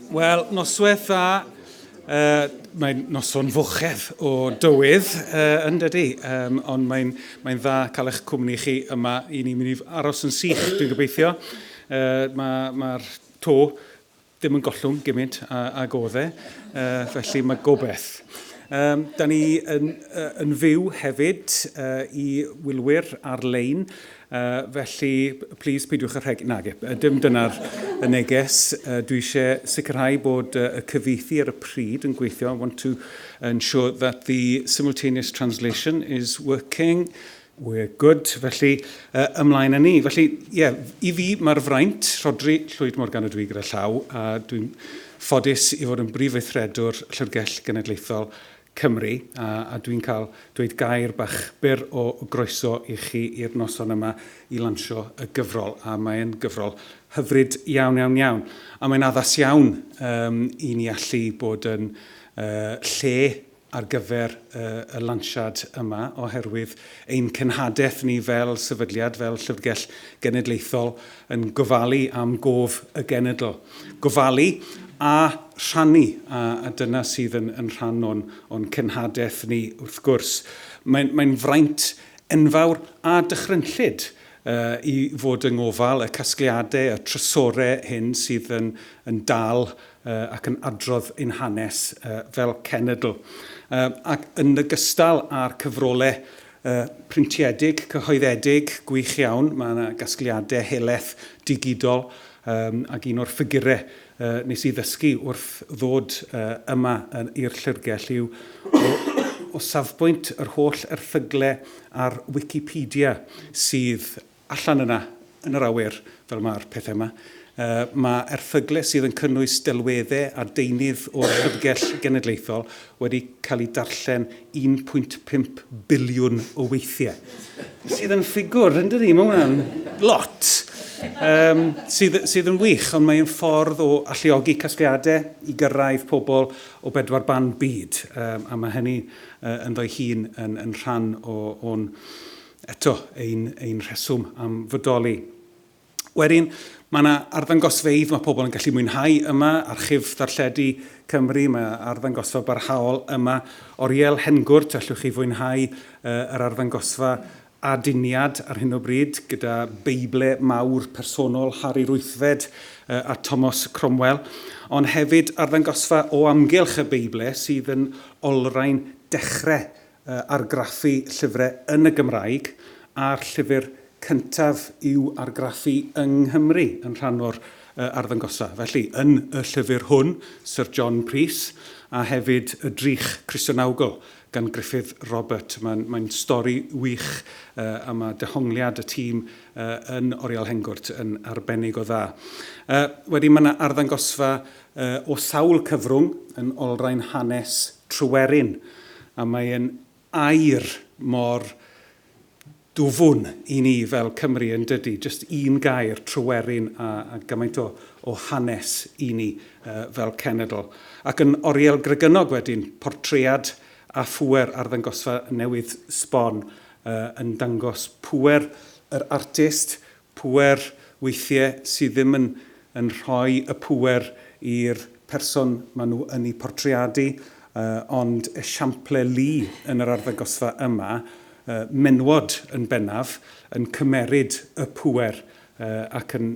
Wel, noswaith dda. Uh, mae'n noson fochedd o dywydd, uh, yn dydy, um, ond mae'n mae dda cael eich cwmni chi yma i ni mynd i aros yn sych, dwi'n gobeithio. Uh, Mae'r ma, to ddim yn gollwng gymaint ag oedd e, uh, felly mae gobeith. Um, da ni yn, uh, yn fyw hefyd uh, i wylwyr ar-lein, uh, felly please peidiwch â rheg... Nage, dim dyna'r y neges. Uh, dwi eisiau sicrhau bod uh, y cyfieithu ar y pryd yn gweithio. I want to ensure that the simultaneous translation is working. We're good, felly uh, ymlaen â ni. Felly, ie, yeah, i fi mae'r fraint, Rhodri Llwyd Morgan ydw i gyda llaw, a dwi'n ffodus i fod yn brif weithredwr Llyfrgell Genedlaethol Cymru, a, a dwi'n cael dweud gair bach byr o groeso i chi i'r noson yma i lansio y gyfrol, a mae'n gyfrol hyfryd iawn, iawn, iawn. A mae'n addas iawn um, i ni allu bod yn uh, lle ar gyfer y lansiad yma oherwydd ein cenhadaeth ni fel sefydliad, fel Llyfrgell Genedlaethol yn gofalu am gof y genedl. Gofalu a rhannu, a, a dyna sydd yn, yn rhan o'n, o'n cenhadaeth ni wrth gwrs. Mae'n mae fraint enfawr a dychrynllyd uh, i fod yng ngofal y casgliadau, y trysorau hyn sydd yn, yn dal ac yn adrodd ein hanes fel cenedl. Ac yn ogystal â'r cyfrolau printiedig, cyhoeddedig, gwych iawn, mae yna gasgliadau helaeth digidol ac un o'r ffigurau nes i ddysgu wrth ddod yma i'r llyfrgell yw o, o safbwynt yr holl erthygle ar Wikipedia sydd allan yna yn yr awyr, fel mae'r pethau yma. Uh, mae erthygle sydd yn cynnwys delweddau a deunydd o'r Llyfrgell Genedlaethol wedi cael ei darllen 1.5 biliwn o weithiau. Sydd yn ffigwr, yn dydi? Mae hwnna'n lot. Um, sydd, sydd yn wych, ond mae'n ffordd o alluogi casgliadau i gyrraedd pobl o bedwar ban byd. Um, a mae hynny uh, ynddo'i hun yn, yn rhan o'n Eto, ein, ein rheswm am fodoli. Wedyn, mae yna arddangosfeydd mae pobl yn gallu mwynhau yma, Archif Ddarlledu Cymru, mae arddangosfa barhaol yma, Oriel Hengwrt, allwch chi fwynhau uh, yr arddangosfa aduniad ar hyn o bryd gyda Beible mawr personol Harri'r Wythfed uh, a Thomas Cromwell, ond hefyd arddangosfa o amgylch y Beible sydd yn olrhain dechrau argraffu llyfrau yn y Gymraeg a'r llyfr cyntaf i'w argraffu yng Nghymru yn rhan o'r arddangosfa. Felly, yn y llyfr hwn, Syr John Prys, a hefyd Y Drych Cristionawgol gan Gruffydd Robert. Mae'n mae stori wych a mae dehongliad y tîm yn Oriel Hengwrt yn arbennig o dda. Wedyn mae yna arddangosfa o sawl cyfrwng yn olrhain hanes Tryweryn, a mae'n air mor dwfwn i ni fel Cymry yn dydy, jyst un gair, Tryweryn, a, a gymaint o, o hanes i ni uh, fel cenedl. Ac yn Oriel Gregynog wedyn, portread a phŵer arddangosfa newydd sbon uh, yn dangos pŵer yr artist, Pŵer weithiau sydd ddim yn yn rhoi y pŵer i'r person maen nhw yn ei portreadu, ond esiample lu yn yr arddangosfa yma, menywod yn bennaf, yn cymeryd y pŵer ac yn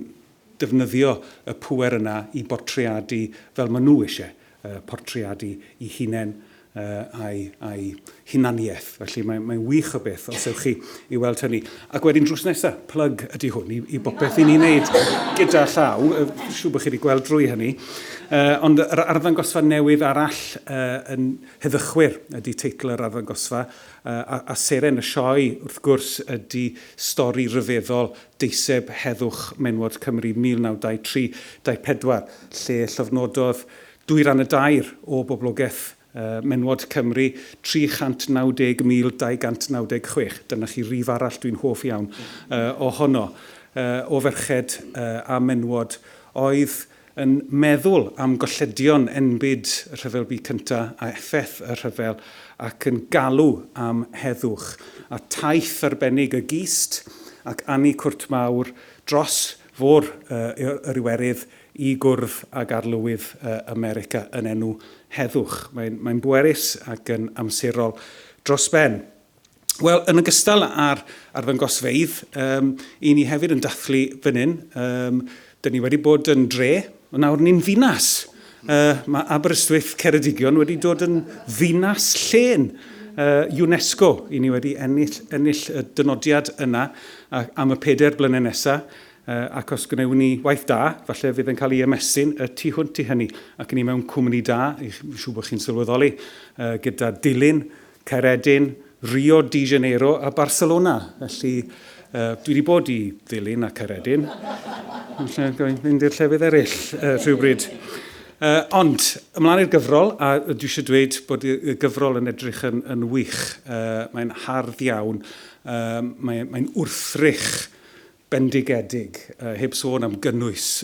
defnyddio y pŵer yna i bortreadu fel maen nhw eisiau portreadu eu hunain a'i, a'i hunaniaeth. Felly mae'n mae wych o beth os ewch chi i weld hynny. Ac wedyn drws nesaf, plug ydy hwn i, i bopeth i ni'n neud gyda llaw. Siŵr bod chi wedi gweld drwy hynny. Uh, ond yr arddangosfa newydd arall uh, yn Heddychwyr ydy teitl yr arddangosfa, uh, a, a seren y sioe wrth gwrs ydy stori ryfeddol deiseb heddwch menwod Cymru 1923-24, lle llofnododd Dwy ran y dair o boblogaeth menywod Cymru, 390,296. Dyna chi rif arall dwi'n hoff iawn ohono, o ferched a menywod oedd yn meddwl am golledion enbyd y Rhyfel Byd Cyntaf a effaith y rhyfel ac yn galw am heddwch. A taith arbennig y Gist ac Annie Cwrt Mawr dros fôr yr Iwerydd. i gwrdd ag arlywydd America yn enw heddwch. Mae'n mae bwerus ac yn amserol dros ben. Wel, yn ogystal â'r arddangosfeydd, um, i ni hefyd yn dathlu fan hyn. Um, dyn ni wedi bod yn dre, ond nawr ni'n ddinas. Mae Aberystwyth Ceredigion wedi dod yn ddinas llên UNESCO. I ni wedi ennill, ennill y dynodiad yna am y pedair blynedd nesaf. Ac os gwnewn ni waith da, falle fydd yn cael ei ymestyn y tu hwnt i hynny. Ac ni mewn cwmni da, fi'n siŵr bod chi'n sylweddoli, gyda Dulyn, Caeredin, Rio de Janeiro a Barcelona. Felly, dwi wedi bod i Ddulyn a Caeredin. Felly, fynd i'r llefydd eraill rhywbryd. Ond, ymlaen i'r gyfrol, a dwi eisiau dweud bod y gyfrol yn edrych yn, yn wych. Mae'n hardd iawn, mae'n mae wrthrych bendigedig, heb sôn am gynnwys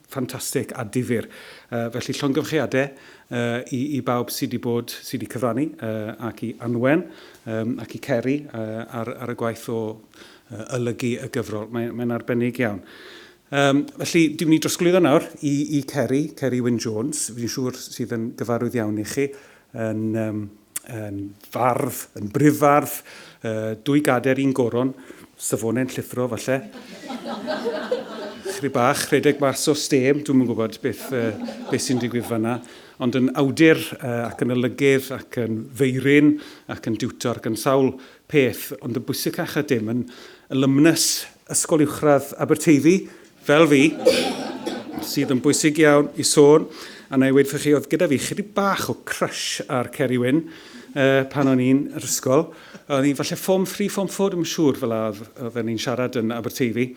ffantastig a difyr. Felly llongyfarchiadau i, i bawb sydd wedi bod, sydd wedi cyfrannu, ac i Anwen, ac i Ceri ar, ar y gwaith o olygu y gyfrol. Mae'n mae arbennig iawn. Um, felly, dwi'n mynd i drosglwyddo nawr i, i Ceri, Ceri Wyn Jones, fi'n siŵr sydd yn gyfarwydd iawn i chi, yn, um, yn fardd, yn brifardd, uh, dwy gader, un goron, safonau'n llithro falle. Chydig bach, rhedeg mas o stêm, dwi'm yn gwybod beth, uh, beth sy'n digwydd fanna. Ond yn awdur uh, ac yn olygydd ac yn feiryn ac yn diwtor ac yn sawl peth, ond yn bwysicach a dim, yn alumnus Ysgol Uwchradd Aberteifi, fel fi, sydd yn bwysig iawn i sôn, a na i weud wrthych chi, oedd gyda fi chydig bach o crush ar Ceri Wyn uh, pan o'n i'n yr ysgol. Oedd hi'n falle form 3, form 4, dwi'n siŵr fel oedd, oedden ni'n siarad yn Aberteifi.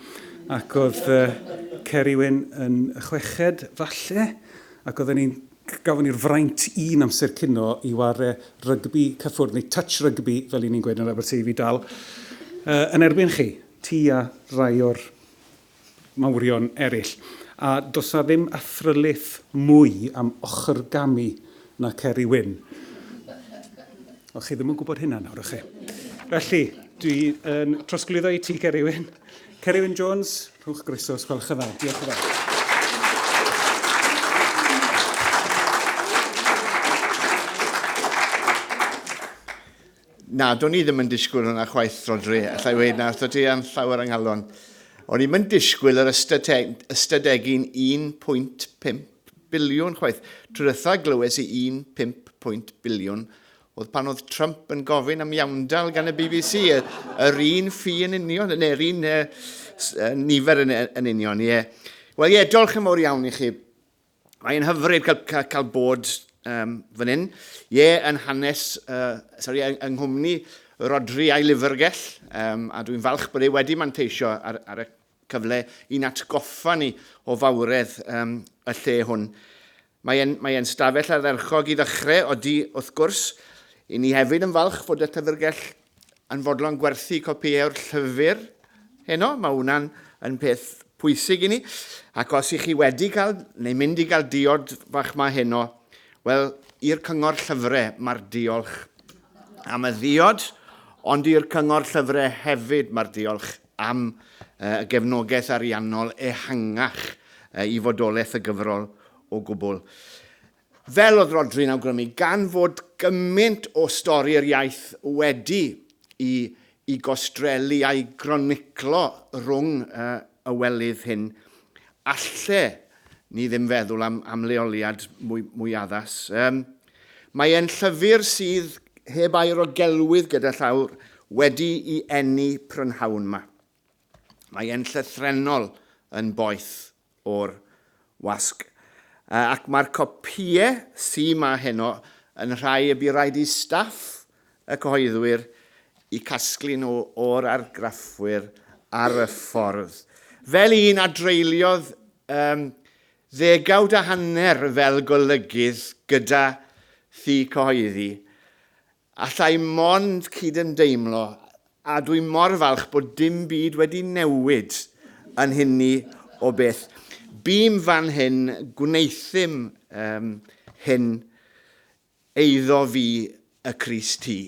Ac oedd uh, Ceri Wyn yn y chweched falle, ac oedden ni'n gafon ni'r fraint un amser cino i ware rygbi cyffwrdd, neu touch rygbi, fel i ni'n gweud yn Aberteifi dal, uh, yn erbyn chi, ti a rai o'r mawrion eraill. A does 'na ddim athrylith mwy am ochrgamu na Ceri Wyn. O, chi ddim yn gwybod hynna nawr, ych chi? Felly, dwi yn trosglwyddo i ti, Ceri Wyn. Ceri Wyn Jones, rhowch groeso os gwelwch yn dda. Diolch yn fawr. Na, do'n i ddim yn disgwyl hwnna chwaith, Rhodri. Alla i weud na, wrth ti am llawer yng nghalon. O'n i'm yn disgwyl yr ystadegyn 1.5 biliwn chwaith. Tro diwetha glywes i 1.5 biliwn oedd pan oedd Trump yn gofyn am iawndal gan y BBC, yr un ffi yn union, neu'r un nifer yn, yn union, ie. Wel ie, diolch yn fawr iawn i chi. Mae'n hyfryd cael, cael, cael bod um, fan hyn. Ie, yn hanes, uh, sorry, yng, yng nghwmni Rodri a'i lyfrgell, um, a dwi'n falch bod e wedi manteisio ar, ar y cyfle i'n atgoffa ni o fawredd um, y lle hwn. Mae'n mae e'n stafell ardderchog i ddechrau, odi wrth gwrs. I ni hefyd yn falch fod y llyfrgell yn fodlon gwerthu copïau o'r llyfr heno. Mae hwnna'n yn peth pwysig i ni. Ac os i chi wedi cael, neu mynd i gael diod fach ma heno, wel, i'r cyngor llyfrau mae'r diolch am y ddiod, ond i'r cyngor llyfrau hefyd mae'r diolch am y gefnogaeth ariannol ehangach i fodolaeth y gyfrol o gwbl. Fel oedd Rhodri'n awgrymu, gan fod gymaint o stori'r iaith wedi i i gostrelu a'i groniclo rhwng y welydd hyn, alle ni ddim feddwl am, am leoliad mwy, mwy addas. Um, mae e'n llyfr sydd heb air o gelwydd gyda llawr wedi i eni prynhawn ma. Mae e'n llythrennol yn boeth o'r wasg. Ac mae'r copïau sy 'ma heno yn rhai y bu raid i staff y cyhoeddwyr i casglu nhw o'r argraffwyr ar y ffordd. Fel un a dreuliodd um, ddegawd a hanner fel golygydd gyda Thŷ Cyhoeddi, Alla i mond cydymdeimlo a dwi mor falch bod dim byd wedi newid yn hynny o beth. Bûm fan hyn, gwneuthum um, hyn, eiddo fi y Crist ti.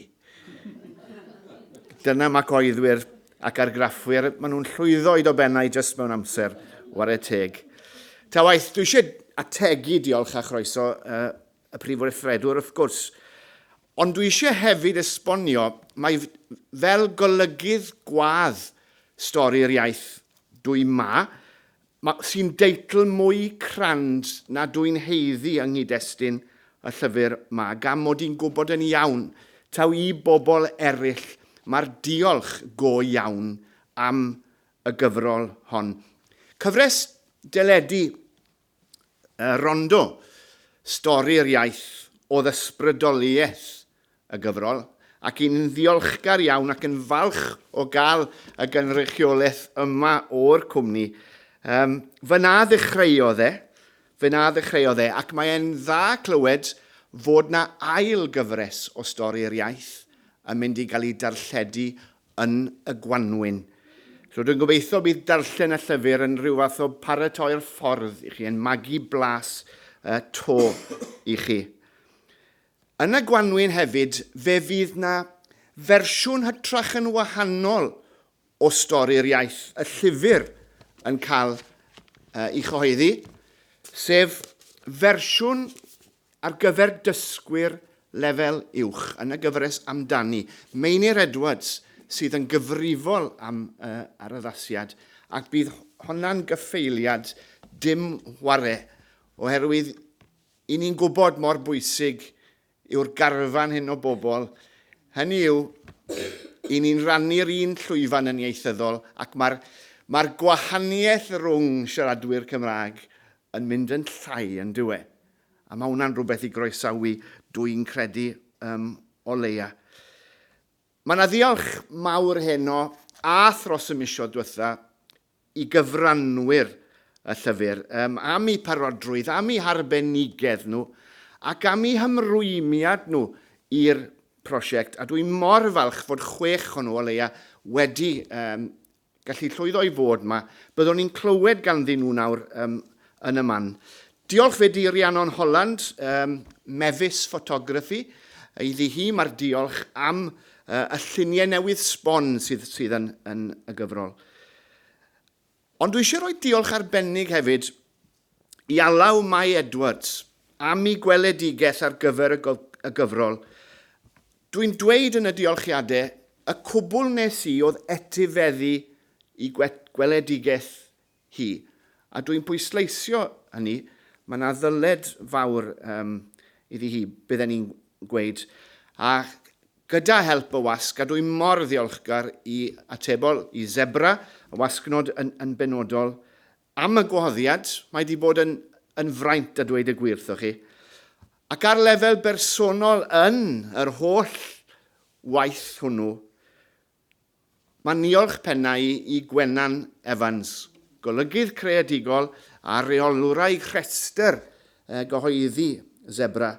Dyna mae coeddwyr ac argraffwyr, maen nhw'n llwyddo i dobennau jyst mewn amser, ware teg. Ta waeth, dwi eisiau ategu diolch a chroeso y Prif Weithredwr wrth gwrs, ond dwi eisiau hefyd esbonio mai fel golygydd gwadd Stori'r Iaith dwi 'ma, ma, sy'n deitl mwy crand na dwy'n haeddu yng nghyd-destun y llyfr 'ma, gan mod i'n gwybod yn iawn taw i bobl eraill mae'r diolch go iawn am y gyfrol hon. Cyfres deledu y Rondo, stori'r iaith oedd ysbrydoliaeth y gyfrol, ac i'n ddiolchgar iawn ac yn falch o gael y gynrychiolaeth yma o'r cwmni. Um, Fyna ddechreuodd e, fyna ddechreuodd e, ac mae'n dda clywed fod na ail gyfres o stori'r iaith yn mynd i gael ei darlledu yn y gwanwyn. So dwi'n gobeithio bydd darllen y llyfr yn rhyw fath o paratoi'r ffordd i chi, yn magu blas to i chi. Yn y gwanwyn hefyd, fe fydd na fersiwn hytrach yn wahanol o stori'r iaith, y llyfr yn cael ei chyhoeddi, sef fersiwn Ar gyfer dysgwyr lefel uwch, yn y gyfres Amdani, Meinir Edwards sydd yn gyfrifol am yr addasiad, ac bydd honna'n gyffeiliad dim whare, oherwydd i ni'n gwybod mor bwysig yw'r garfan hyn o bobl, hynny yw, i ni'n rhannu'r un llwyfan yn ieithyddol, ac mae'r mae gwahaniaeth rhwng siaradwyr Cymraeg yn mynd yn llai, yn dyw e? A mae hwnna'n rhywbeth i groesawu, dw i'n credu, um, o leia. Mae yna ddiolch mawr heno a thros y misoedd diwetha i gyfranwyr y llyfr um, am eu parodrwydd, am eu harbenigedd nhw ac am eu hymrwymiad nhw i'r prosiect. A dwi mor falch fod chwech o'n nhw o leia wedi um, gallu llwyddo i fod 'ma. Byddwn ni'n clywed ganddyn nhw nawr um, yn y man. Diolch fyd i Rhiannon Holland, um, Mefus Photography. Iddi hi mae'r diolch am uh, y lluniau newydd sbon sydd, sydd yn, yn y gyfrol. Ond dwi eisiau rhoi diolch arbennig hefyd i Alaw Mai Edwards am ei gweledigaeth ar gyfer y, y gyfrol. Dwi'n dweud yn y diolchiadau, y cwbl nes i oedd etifeddu i gweledigaeth hi. A dwi'n pwysleisio hynny, mae yna ddyled fawr um, iddi hi, bydden ni'n gweud. A gyda help y wasg, a dwi mor ddiolchgar i atebol, i Zebra, y wasgnod yn, yn benodol, Am y gwahoddiad, mae 'di bod yn yn fraint a dweud y gwir wrthoch chi. Ac ar lefel bersonol yn yr holl waith hwnnw, mae'n niolch penna i i Gwenan Evans, golygydd creadigol a rheolwraig rhestr gyhoeddi Zebra,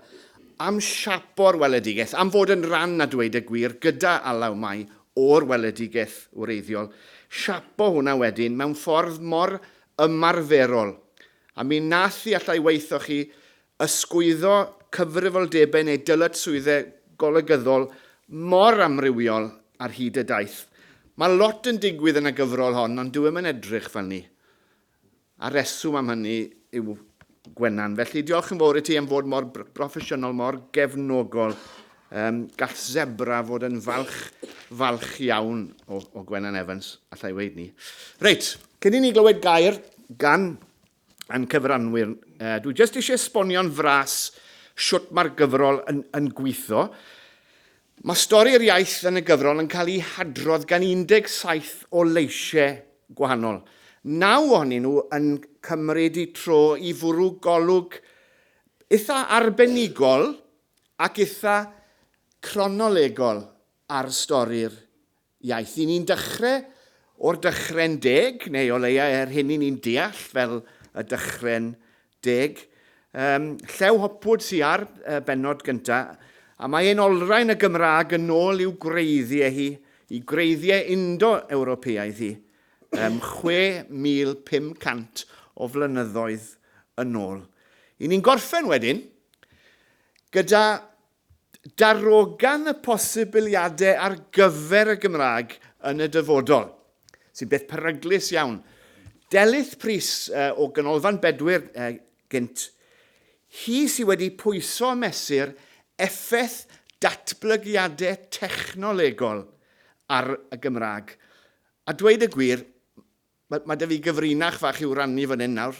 am siapo'r weledigaeth, am fod yn ran, a dweud y gwir, gyda Alaw Mai o'r weledigaeth wreiddiol. Siapo hwnna wedyn mewn ffordd mor ymarferol. A mi nath hi, alla i weutho chi, ysgwyddo cyfrifoldebau neu dyletswyddau golygyddol mor amrywiol ar hyd y daith. Mae lot yn digwydd yn y gyfrol hon, ond dyw e'm yn edrych fel 'ny. A'r rheswm am hynny yw Gwenan. Felly diolch yn fawr i ti am fod mor broffesiynol, mor gefnogol. Um, gall Zebra fod yn falch, falch iawn o, o Gwenan Evans, allai weid ni. Reit, cyn i ni glywed gair gan yn cyfranwyr, uh, dwi jyst eisiau esbonio'n fras siwt mae'r gyfrol yn, yn gweithio. Mae stori'r iaith yn y gyfrol yn cael ei hadrodd gan 17 o leisiau gwahanol. Naw ohonyn nhw yn cymryd eu tro i fwrw golwg eitha arbenigol ac eitha cronolegol ar stori'r iaith. I ni'n dechrau o'r dechrau'n deg, neu o leia er hyn i ni'n deall fel y dechrau'n deg. Um, Llew Hopwood sy ar y bennod gynta, a mae e'n olrhain y Gymraeg yn ôl i'w gwreiddiau hi, i gwreiddiau Indo-Ewropeaidd hi, um, 6,500 o flynyddoedd yn ôl. I ni'n gorffen wedyn gyda darogan y posibiliadau ar gyfer y Gymraeg yn y dyfodol, sy'n beth peryglus iawn. Delyth Prys o Ganolfan Bedwyr gynt, hi sydd wedi pwyso a mesur effaith datblygiadau technolegol ar y Gymraeg. A dweud y gwir, mae, mae 'da fi gyfrinach fach i'w rannu fan hyn nawr.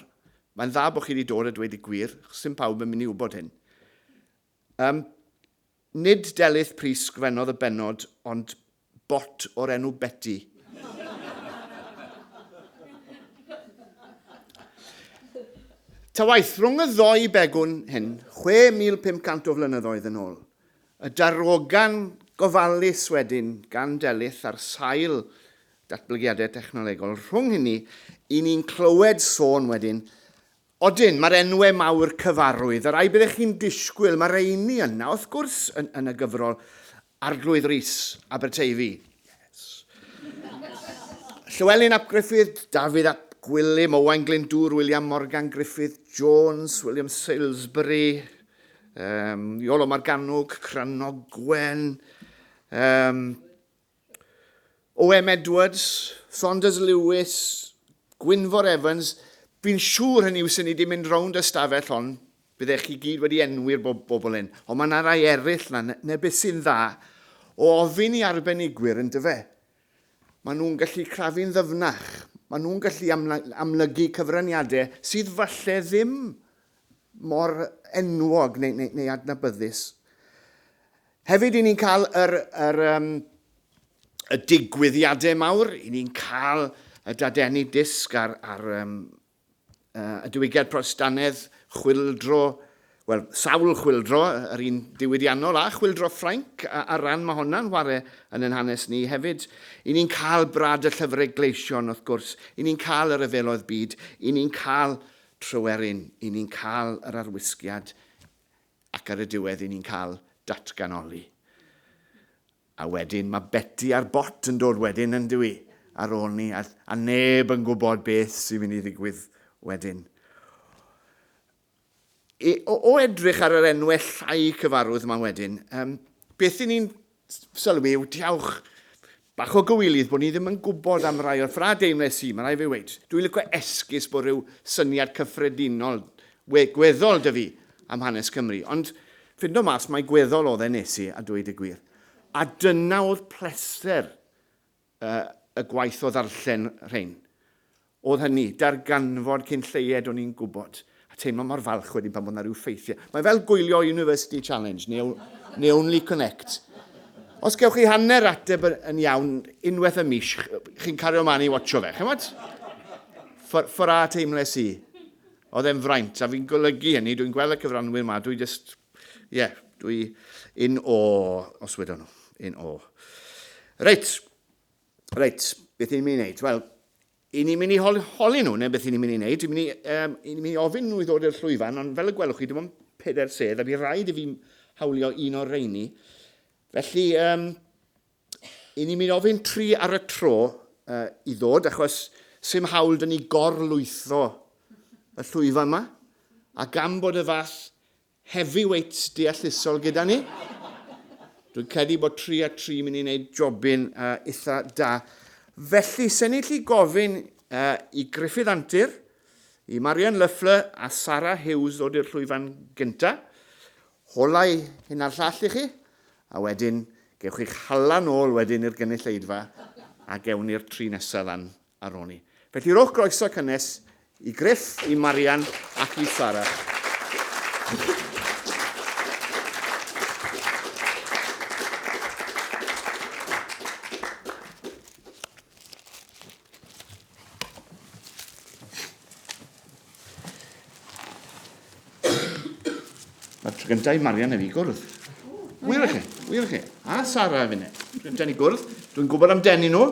Mae'n dda bod chi wedi dod a dweud y gwir, achos sim pawb yn mynd i wybod hyn. Um, nid Delyth Prys sgrifennodd y bennod, ond bot o'r enw Betty. Ta waeth, rhwng y ddoi begwn hyn, 6,500 o flynyddoedd yn ôl, y darogan gofalus wedyn gan Delyth ar sail datblygiadau technolegol, rhwng hynny, i ni'n clywed sôn wedyn Odyn, mae'r enwau mawr cyfarwydd, y rhai byddech chi'n disgwyl, mae rheini yna, wrth gwrs, yn, yn y gyfrol. Arglwydd Rhys, Aberteifi. Yes. Llywelyn ap Gruffydd, Dafydd ap Gwilym, Owain Glyndŵr, William Morgan Griffith Jones, William Salesbury, um, Iolo Morgannwg, Cranogwen, um, O.M. Edwards, Saunders Lewis, Gwynfor Evans, fi'n siŵr hynny yw sy'n ni wedi mynd rownd y stafell hon, byddech chi gyd wedi enwi'r bob, bobl hyn, ond mae yna rai eraill na, ne beth sy'n dda, o ofyn i arbenigwyr yn dyfe. Maen nhw'n gallu crafu'n ddyfnach, maen nhw'n gallu amlygu cyfraniadau sydd falle ddim mor enwog neu, neu, neu adnabyddus. Hefyd, i ni'n cael yr, yr, um, y digwyddiadau mawr, i ni'n cael y dadeni disg ar, ar um, y diwygiad Protestannedd, chwildro, wel, sawl chwildro, yr un diwydiannol a chwildro Ffrainc, a, a ran mae honna'n whare yn ein hanes ni hefyd. I ni'n cael brad y llyfrau gleision, wrth gwrs, i ni'n cael y rhyfeloedd byd, i ni'n cael Tryweryn, i ni'n cael yr arwisgiad Ac ar y diwedd, i ni'n cael datganoli. A wedyn mae Beti a'r bot yn dod wedyn, yn dyw i, ar ôl ni, a, a neb yn gwybod beth sy'n mynd i ddigwydd wedyn. I, o, o edrych ar yr enwau llai cyfarwydd yma wedyn, um, beth i ni'n sylwi yw, diawch, bach o gywilydd bod ni ddim yn gwybod am rai o'r ffra deimles i, mae rai fi weid. Dwi'n licio esgus bod rhyw syniad cyffredinol, we, gweddol dy fi am hanes Cymru, ond ffindo mas mai gweddol oedd e nes i, a dweud y gwir. A dyna oedd pleser y gwaith o ddarllen rhein. Oedd hynny, darganfod cyn lleied o'n i'n gwybod, a teimlo mor falch wedyn pan bod 'na rhyw ffeithiau. Mae fel gwylio University Challenge neu, neu Only Connect. Os gewch chi hanner ateb yn iawn unwaith y mis, chi'n cario mlaen i watcho fe, chymod? Ffor a teimles i. Oedd e'n fraint, a fi'n golygu hynny, dwi'n gweld y cyfranwyr ma, dwi just, ie, yeah, dwi in awe, os wedon nhw, in awe. Reit, reit, beth ni'n mynd i wneud? Wel, i ni'n mynd i holi, holi nhw, neu beth ni'n mynd i wneud, ni'n mynd i, um, ni'n mynd i ofyn nhw i ddod i'r llwyfan, ond fel y gwelwch chi, dim ond pedair sedd, a fi rhaid i fi hawlio un o'r rheini. Felly, um, I ni'n mynd ofyn tri ar y tro uh, i ddod, achos sy'm hawl dyn ni gorlwytho y llwyfan yma, a gan bod y fath heavyweight deallusol gyda ni, dwi'n credu bod tri a tri mynd i wneud jobyn uh, eitha da. Felly, sen ni lli gofyn uh, i Gruffydd Antur, i Marian Loeffler a Sarah Hughes ddod i'r llwyfan gynta. Holau hyn a'r llall i chi, a wedyn gewch chi'ch hala nôl wedyn i'r gynulleidfa a gewn ni'r tri nesaf lan ar ôl ni. Felly rhowch groeso cynnes i Griff, i Marian ac i Sarah. Mae'r tro gyntaf i Marian a fi gwrdd. Wir i chi, wir i chi. A Sara a finne. Tro gyntaf ni gwrdd. Dwi'n gwybod amdanyn nhw.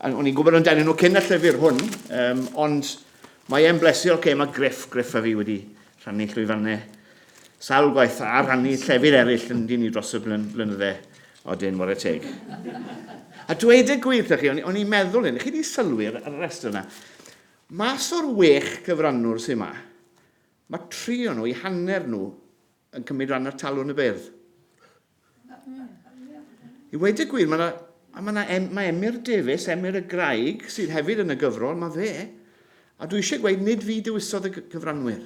O'n i'n gwybod amdanyn nhw cyn y llyfr hwn. Um, ond mae e'n bleser, oce, okay, mae Griff, Griff a fi wedi rhannu llwyfannau sawl gwaith a rhannu llefydd eraill yn dyn ni dros y blynydde o dyn ware teg. A dweud y gwir, chi, o'n i'n meddwl hyn, chi wedi sylwi ar y rhestr yna, Mas o'r wech cyfrannwr sy 'ma, mae tri o nhw, i hanner nhw, yn cymryd rhan ar Talwrn y Beirdd. I weud y gwir, mae 'na, mae 'na, mae Emyr Davies, Emyr y Graig, sydd hefyd yn y gyfrol, mae fe. A dwi eisiau gweud, nid fi dewisodd y cyfranwyr.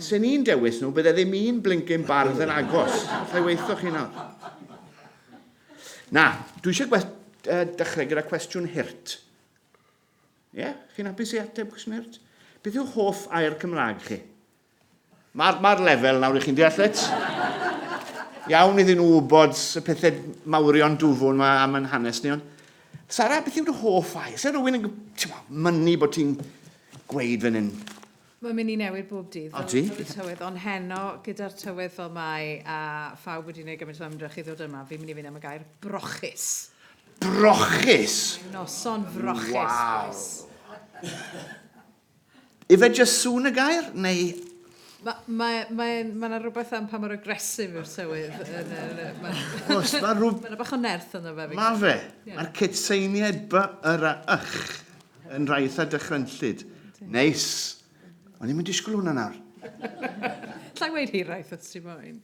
Sen i'n dewis nhw, bydde ddim un blincyn bardd yn agos. Alla i weithio chi nawr. Na, dwi eisiau dechrau gyda cwestiwn hurt. Ie, yeah? Chi'n hapus i ateb cwestiwn hurt? Beth yw hoff air Cymraeg chi? Mae'r ma lefel nawr i chi'n deall, reit? Iawn iddyn nhw wybod y pethau mawrion dwfwn yma am yn hanes ni, ond Sara, beth yw dy hoff air? Sa rhywun yn mynnu bod ti'n gweud fan hyn? Mae'n mynd i newid bob dydd. O, ti? Fel y tywydd, ond heno, gyda'r tywydd fel mae, a phawb wedi gwneud gymaint o ymdrech i ddod yma, fi'n mynd i fynd am y gair brochus. Brochus? Mae'n noson frochus, Waw. bois. Ife jyst sŵn y gair, neu... Mae ma, ma, ma 'na rhywbeth am pa mor aggressive yw'r tywydd. Yn, yn, yn, ma, Oes, mae rhw... ma 'na bach o nerth ynddo fe. fi'n Mae fe. Ie. Mae'r cytseiniaid by, yr a ych yn rhai eitha dychrynllyd. Neis. O'n i'm yn disgwyl hwnna nawr. Alla i weud hiraeth os ti moyn.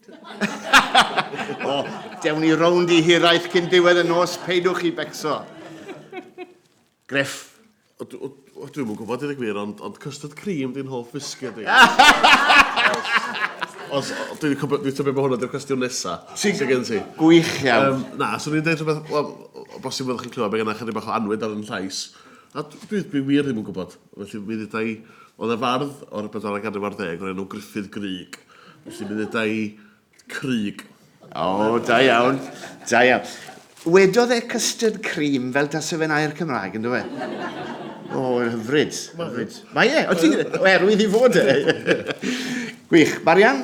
O, dewn ni rownd i hiraeth cyn diwedd y nos, peidwch chi becso. Griff. O, dwi'm yn gwybod i ddweud gwir, ond, ond custard cream di'n hoff fisged i. Os, dwi'n dwi tybio bod hwnna di'r cwestiwn nesa. Sy'n gen ti. Gwych iawn. Na, swn i'n dweud rhywbeth, wel, o bosib fyddwch chi'n clywed, mae genna chydig bach o annwyd ar yn llais. A dwi, dwi wir ddim yn gwybod. Felly mi ddeuda i, oedd e fardd o'r bedwaredd ganrif ar ddeg o'r enw Gruffydd Grug. Felly mi ddeuda i Crug. O, da iawn. Da iawn. Wedodd e custard cream fel tase fe'n air Cymraeg, ynddo fe? O, yn hyfryd. Hyfryd. Mae e, o ti, oherwydd i fod e. Gwych. Marian?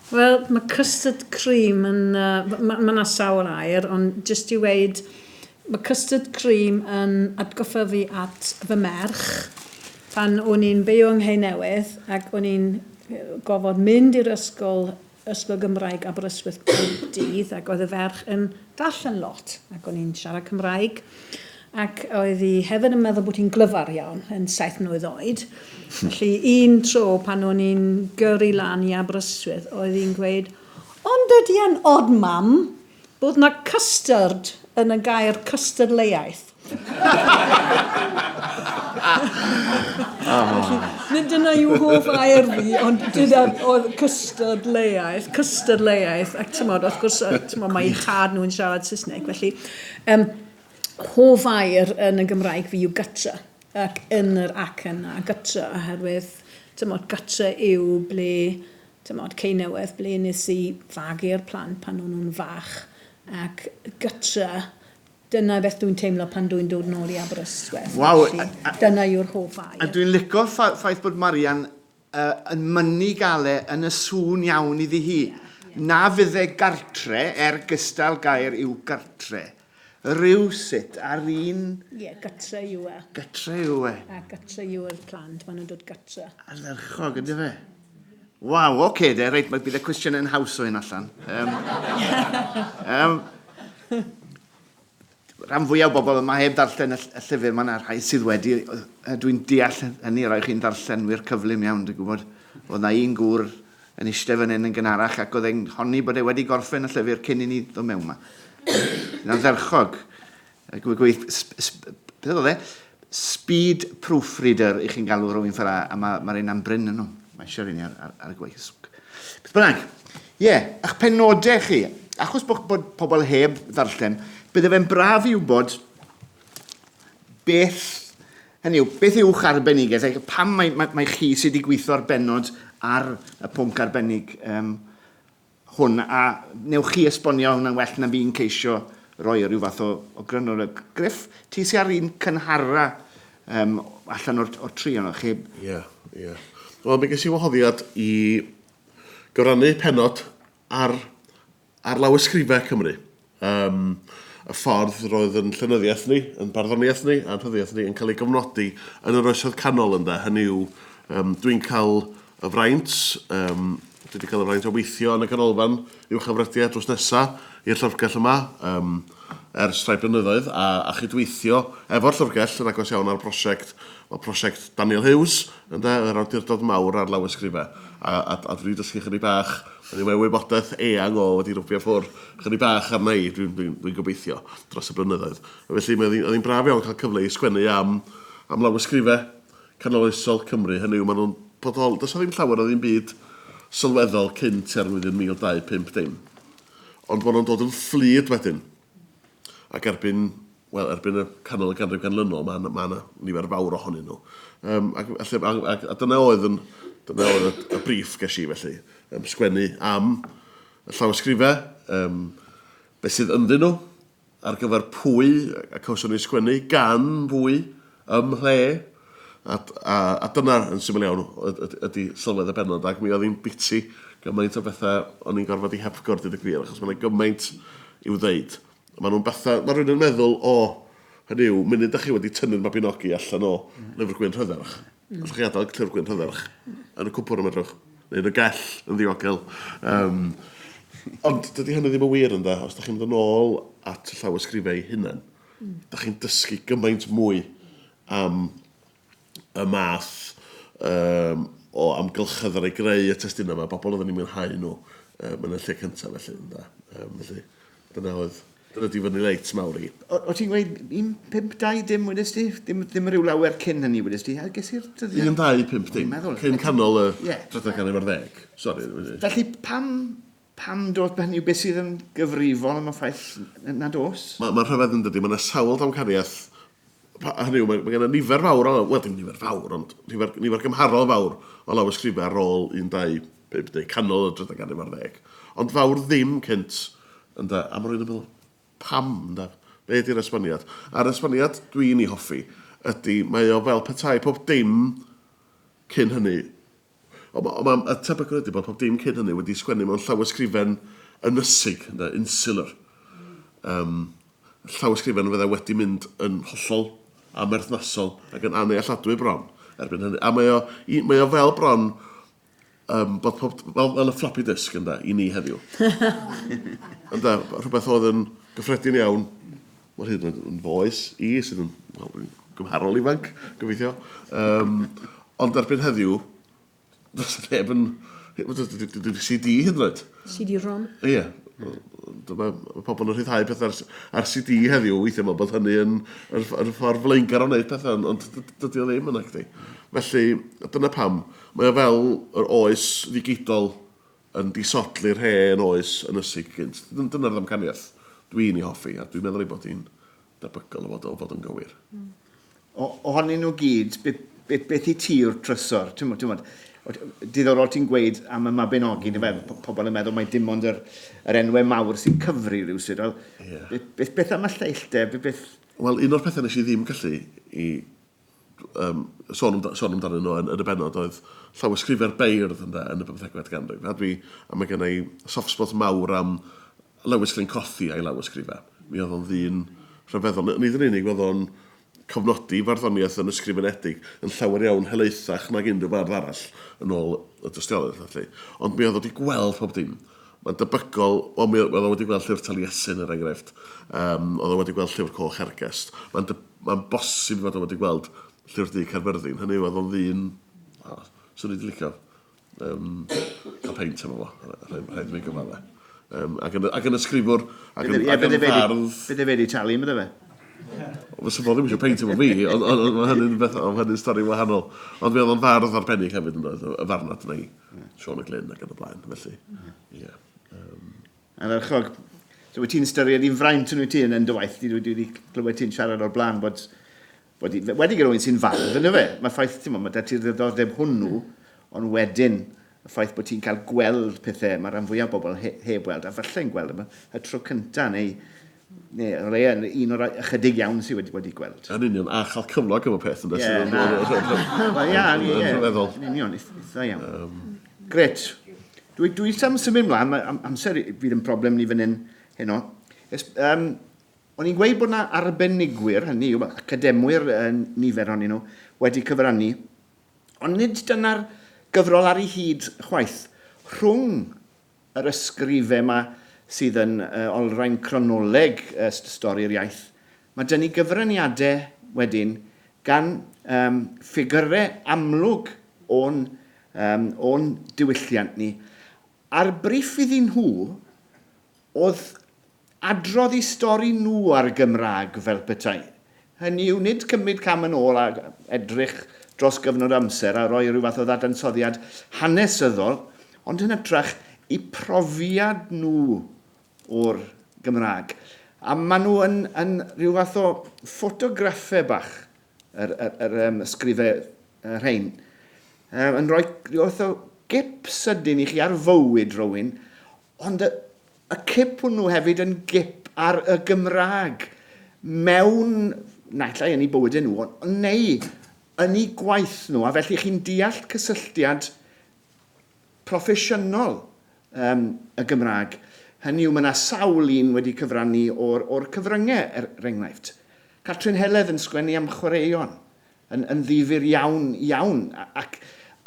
Wel, mae custard cream yn... Uh, mae ma 'na sawl air, ond jyst i weud, mae custard cream yn atgoffa fi at fy merch pan o'n i'n byw yng Nghei Newydd ac o'n i'n gofod mynd i'r ysgol Ysgol Gymraeg Aberystwyth pob dydd ac oedd y ferch yn darllen lot ac o'n i'n siarad Cymraeg ac oedd hi hefyd yn meddwl bod hi'n glyfar iawn yn 7 mlwydd oed. Felly un tro pan o'n i'n gyrru lan i Aberystwyth oedd hi'n gweud, ond ydy e'n od mam bod 'na custard yn y gair cystadleuaeth. Felly, nid dyna yw hoff air fi, ond dyna oedd cystadleuaeth, cystadleuaeth, ac tymod, wrth gwrs, tymod, mae eu tad nhw'n siarad Saesneg, felly um, hoff air yn y Gymraeg fi yw gutter, ac yn yr acen na, gutter, oherwydd, tymod, gutter yw ble Tymod, Cei Newydd, ble nes i fagu'r plant pan o'n nhw'n fach, ac gytre, dyna beth dwi'n teimlo pan dwi'n dod nôl i Aberystwyth. Waw! Felly, dyna yw'r hoff air. A dwi'n lico ffaith bod Marian uh, yn mynnu gael e yn y sŵn iawn iddi hi. Na fydde gartre, er gystal gair yw gartre, rywsut ar un... Ie, gytre yw e. Gytre yw e. A gytre yw'r plant, maen nhw'n dod gytre. Ardderchog, ydy fe? Waw, oce okay, de, reit, mae bydd y cwestiwn yn haws o hyn allan. Um, um, rhan fwyaf o bobl yma heb ddarllen y, y llyfr, mae yna rhai sydd wedi, dwi'n deall hynny, rhai chi'n ddarllenwyr cyflym iawn, dwi'n gwybod. Oedd na un gŵr yn eistedd fan hyn yn gynharach ac oedd e'n honni bod e wedi gorffen y llyfr cyn i ni ddod mewn 'ma. Yn ardderchog. Gweith, beth oedd e? Speed proofreader i chi'n galw rhywun fel a mae'r ma un am bryn yn nhw. Mae eisiau rhywun ar, ar, ar y gwaith. Beth bynnag, ie, yeah, a'ch penodau chi, achos bod, bod pobl heb ddarllen, bydde fe'n braf i wybod beth Hynny yw, beth yw'ch arbenigedd? Pam mae, mae, mae chi sydd wedi gweithio ar bennod ar y pwnc arbennig um, hwn, a newch chi esbonio hwnna'n well na fi'n ceisio roi rhyw fath o, o grynwr. Griff, ti sy'n ar un cynhara um, allan o'r, or tri ono chi? Ie, yeah, ie. Yeah. Wel, mi ges i wahoddiad i gyfrannu pennod ar Ar lawysgrifau Cymru, yym, y ffordd roedd yn llenyddiaeth ni, yn barddoniaeth ni a'n rhyddiaeth ni yn cael ei gofnodi yn yr Oesoedd Canol ynde, hynny yw, yym, dwi'n cael y fraint, yym, dwi wedi cael y fraint o weithio yn y ganolfan uwchafrydiau drws nesa i'r llyfrgell yma, yym, ers rhai blynyddoedd, a, a chydweithio efo'r llyfrgell yn agos iawn ar brosiect, wel, prosiect Daniel Hughes, ynde, yr awdurdod mawr ar lawysgrifau, a, a, a dwi wedi dysgu chydig bach Hynny mae wybodaeth eang o wedi rwbio ffwr chydig bach arna i, dwi'n dwi, dwi gobeithio, dros y blynyddoedd. Felly mae oedd hi'n braf iawn cael cyfle i sgwennu am, am lawysgrifau canoloesol Cymru, hynny yw, maen nhw'n bodoli, does 'na ddim llawer o ddim byd sylweddol cyn tua'r flwyddyn 1250. Ond maen nhw'n dod yn fflyd wedyn. Ac erbyn, wel, erbyn y canol y ganrif ganlynol, mae yna, mae yna nifer fawr ohonyn nhw. Um, ac, felly, a, a, a dyna oedd yn, dyna oedd y, y briff ges i felly, um, sgwennu am y llawysgrifau, um, beth sydd ynddyn nhw, ar gyfer pwy y cawson ni sgwennu, gan bwy, ym mhle, a, a, a dyna yn syml iawn ydy sylwedd y bennod, ac mi oedd hi'n biti gymaint o bethau o'n i'n gorfod i hepgor, dweud y gwir, achos mae'n gymaint i'w ddeud. Maen nhw'n bethau, mae rhywun yn meddwl, o, hynny yw, munud da chi wedi tynnu'r Mabinogi allan o Lyfr Gwyn Rhydderch, allwch chi adael Llyfr Gwyn Rhydderch yn y cwpwr am edrych, neu yn y gell yn ddiogel. Um, ond dydy hynny ddim yn wir ynde, os da chi'n mynd yn ôl at y llawysgrifau eu hunain, mm. da chi'n dysgu gymaint mwy am y math um, o amgylchedd ar ei greu y testunau yma, bobl oedden ni'n mwynhau nhw um, yn y lle cyntaf felly. Ynde? Um, felly dyna oedd Dyna di fyny reit mawr i. O, o ti'n gweud 1, 5, 2 dim wedys di? Dim, ddim rhyw lawer cyn hynny wedys di? A ges i'r dyddiad? 1, 2, 5 dim. Meddwl. Cyn canol y yeah. drydedd ganrif ar ddeg. Sori. Felly pam, pam dod hynny yw beth sydd yn gyfrifol am y ffaith nad oes? Mae'n ma rhyfedd yn dydy. Mae yna sawl damcaniaeth hynny yw, mae, mae gen nifer fawr o, wel dim nifer fawr, ond nifer, nifer gymharol fawr o lawysgrifau ar ôl 1, 2, 5, neu canol y drydedd ganrif ar ddeg. Ond fawr ddim cynt, ynde, a mae rhywun yn meddwl, pam, ynde? Be ydy'r esboniad? A'r esboniad dwi'n ei hoffi ydy, mae o fel petai pob dim cyn hynny Ond ma', ond ma', y tebygol ydy bod pob dim cyn hynny wedi sgwennu mewn llawysgrifen ynysig, ynde, insular. Um, llawysgrifen fydde wedi mynd yn hollol amherthnasol ac yn annealladwy bron erbyn hynny. A mae o, i, mae o fel bron um, bod pob, fel, fel y floppy disk ynde, i ni heddiw. ynde, rhywbeth oedd yn gyffredin iawn, mor hyd yn yn foes i, sydd yn, wel, dwi'n gymharol ifanc, gobeithio. Um, ond erbyn heddiw, does neb yn... Dwi'n CD hyd yn oed. CD-ROM. Ie. Dyma mae pobl yn rhyddhau pethau ar, ar CD heddiw, weithiau mae bod hynny yn, yn, yn ffordd flaengar o wneud pethau, ond dydy o ddim yn acdi. Felly, dyna pam, mae o fel yr oes ddigidol yn disodli'r hen oes ynysig gynt. Dyna'r ddamcaniaeth dwi'n ei hoffi, a dwi'n meddwl ei bod hi'n debygol o fod, o fod yn gywir. Mm. O, ohonyn nhw gyd, be, be, beth i ti yw'r trysor? Ti'n ti'n diddorol ti'n gweud am y Mabinogi, mm. fe, pobl yn meddwl mai dim ond yr, yr enwau mawr sy'n cyfri rhywsut. Wel, yeah. beth, beth, beth am y lleill de? Beth, beth... Wel, un o'r pethau nes i ddim gallu i um, sôn, amda, sôn amdanyn nhw yn, yn y bennod oedd llawysgrifau'r beirdd ynde, yn y 15fed ganrif. A, dwi, a mae gen i soft spot mawr am Lewis Glyn Cothi a'i lawysgrifau. Mi oedd o'n ddyn rhyfeddol. Nid yn unig oedd o'n cofnodi farddoniaeth yn ysgrifenedig yn llawer iawn helaethach nag unrhyw fardd arall yn ôl y dystiolaeth felly. Ond mi oedd o wedi gweld pob dim. Mae'n debygol, wel mi oedd o wedi gweld llyfr Taliesin er enghraifft, um, oedd o wedi gweld llyfr coch Hergest. Mae'n mae'n bosib fod o wedi gweld Llyfr Du Caerfyrddin, hynny yw, oedd o'n ddyn, o, swn i wedi licio um, cael peint efo fo, rhaid, rhaid i mi gyfadde. Um, ac, yn, ac yn ysgrifwr, ac yn, ac yn fardd. Bydde fe wedi talu, bydde fe? Fysa fo ddim eisiau peint efo fi, ond on, on, mae hynny'n beth, ond hynny'n stori wahanol. Ond mi oedd o'n fardd arbennig hefyd yn oedd, y farnad yna i Siôn y Glyn ac yn y blaen, felly, ie. Yeah. Um, Ardderchog. So wyt ti'n ystyried hi'n fraint yn wyt ti yn, yn dy waith? Dwi wedi clywed ti'n siarad o'r blaen bod, bod wedi gyda rhywun sy'n fardd yn y fe. Mae ffaith, ti'n mae da ti'r ddiddordeb hwnnw, ond wedyn y ffaith bod ti'n cael gweld pethau mae rhan fwyaf o bobl he, heb weld, a falle'n gweld yma y tro cyntaf, neu, neu o leia un o'r ychydig iawn sydd wedi, wedi gweld. Yn union, a chael cyflog am y peth, ynddo? Ie, na. Wel, ia, ie. Yn union, eitha iawn. Um, Gret. Dwi, dwi am symud mlaen, mae amser fydd yn broblem ni fan hyn heno. Es, um, o'n i'n gweud bod yna arbenigwyr, hynny yw, academwyr uh, nifer ohonyn nhw, wedi cyfrannu, ond nid dyna'r gyfrol ar ei hyd chwaith. Rhwng yr ysgrifau yma sydd yn uh, olrhain cronoleg uh, stori'r iaith, mae dyn ni gyfraniadau wedyn gan um, ffigurau amlwg o'n um, o'n diwylliant ni. A'r briff iddyn nhw oedd adrodd eu stori nhw ar Gymraeg fel petai. Hynny yw, nid cymryd cam yn ôl a edrych dros gyfnod amser a rhoi rhyw fath o ddadansoddiad hanesyddol, ond yn hytrach eu profiad nhw o'r Gymraeg. A maen nhw yn, yn rhyw fath o ffotograffau bach, yr, yr, yr um, ysgrifau y rhain, um, yn rhoi rhyw fath o gip sydyn i chi ar fywyd rhywun, ond y, y cip hwnnw hefyd yn gip ar y Gymraeg mewn, naill ai yn eu bywydau nhw, ond neu yn eu gwaith nhw, a felly chi'n deall cysylltiad proffesiynol um, y Gymraeg. Hynny yw, mae yna sawl un wedi cyfrannu o'r, or cyfryngau, er, er enghraifft. Catrin Heledd yn sgwennu am chwaraeon, yn, yn ddifyr iawn, iawn, ac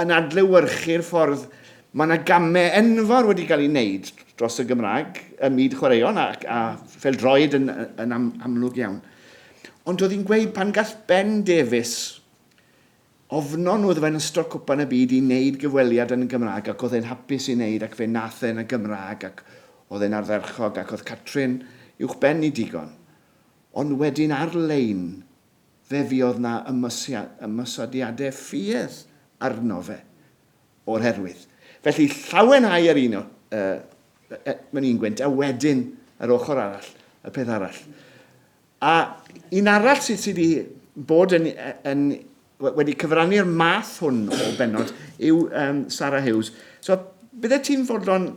yn adlewyrchu'r ffordd mae yna gamau enfawr wedi cael ei wneud dros y Gymraeg ym myd chwaraeon ac, a phêl-droed yn, yn am, amlwg iawn. Ond oedd hi'n gweud pan gall Ben Davies Ofnon nhw iddo fe yn ystod Cwpan y Byd i wneud gyfweliad yn y Gymraeg ac oedd e'n hapus i wneud ac fe nath e yn y Gymraeg ac oedd e'n ardderchog ac oedd Catrin uwchben i digon. Ond wedyn ar-lein fe fuodd 'na ymosodiadau ffiedd arno fe o'r herwydd. Felly llawenhau ar un o, uh, mewn un gwynt a wedyn yr ochr arall, y peth arall. A un arall sydd sy wedi bod yn, yn, wedi cyfrannu'r math hwn o bennod yw um, Sarah Hughes. So, bydde ti'n fodlon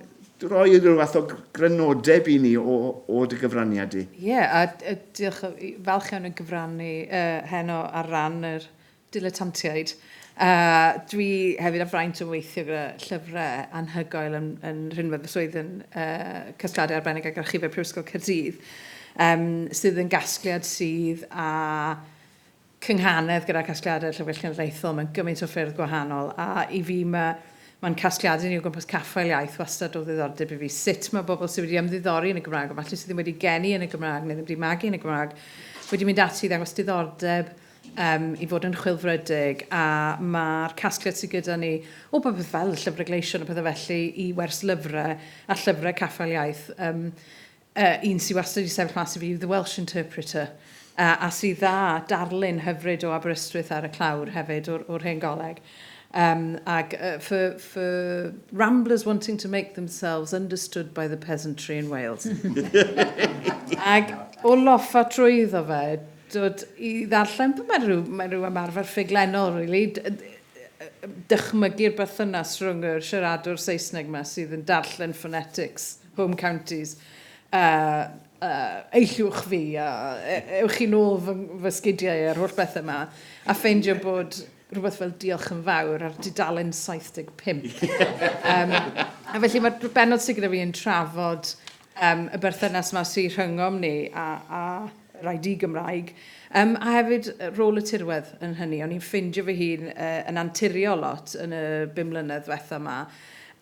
rhoi rhyw fath o grynodeb i ni o, o dy gyfraniad di? Ie, yeah, a, a diolch, falch iawn o gyfrannu uh, heno ar ran yr dilettantiaid. Uh, dwi hefyd â fraint o weithio gyda llyfrau anhygoel yn, yn rhinwedd fy swydd yn uh, Casgliadau Arbennig ac Archifau Prifysgol Caerdydd, um, sydd yn gasgliad sydd â cynghanedd gyda casgliadau Llyfrgell Genedlaethol mewn gymaint o ffyrdd gwahanol, a i fi mae mae'n casgliadau ni o gwmpas caffael iaith wastad o ddiddordeb i fi. Sut mae bobl sydd wedi ymddiddori yn y Gymraeg, o falle sydd ddim wedi geni yn y Gymraeg neu ddim wedi magu yn y Gymraeg, wedi mynd ati i ddangos diddordeb um, i fod yn chwilfrydig, a mae'r casgliad sydd gyda ni o bopeth fel y llyfrau gleision a pethau felly i wers lyfrau a llyfrau caffael iaith. Um, uh, un sydd wastad wedi sefyll mas i fi yw The Welsh Interpreter, uh, a sydd dda darlun hyfryd o Aberystwyth ar y clawr hefyd o'r, or hen goleg. Um, ag uh, for, for ramblers wanting to make themselves understood by the peasantry in Wales. Ag o loffa trwyddo fe, dod i ddarllen, mae'n rhyw, mae rhyw ymarfer ffuglenol, really, dychmygu'r berthynas rhwng yr siaradwr Saesneg yma sydd yn darllen phonetics, home counties, uh, uh, eilliwch fi, a ewch chi nôl fy, fy sgidiau a'r holl bethau yma, a ffeindio bod rhywbeth fel diolch yn fawr ar dudalen 75. um, a felly mae'r bennod sydd gyda fi yn trafod um, y berthynas yma sydd rhyngom ni a, a yr ID Gymraeg, um, a hefyd rôl y tirwedd yn hynny. O'n i'n ffeindio fy hun uh, yn anturio lot yn y bum mlynedd diwetha yma,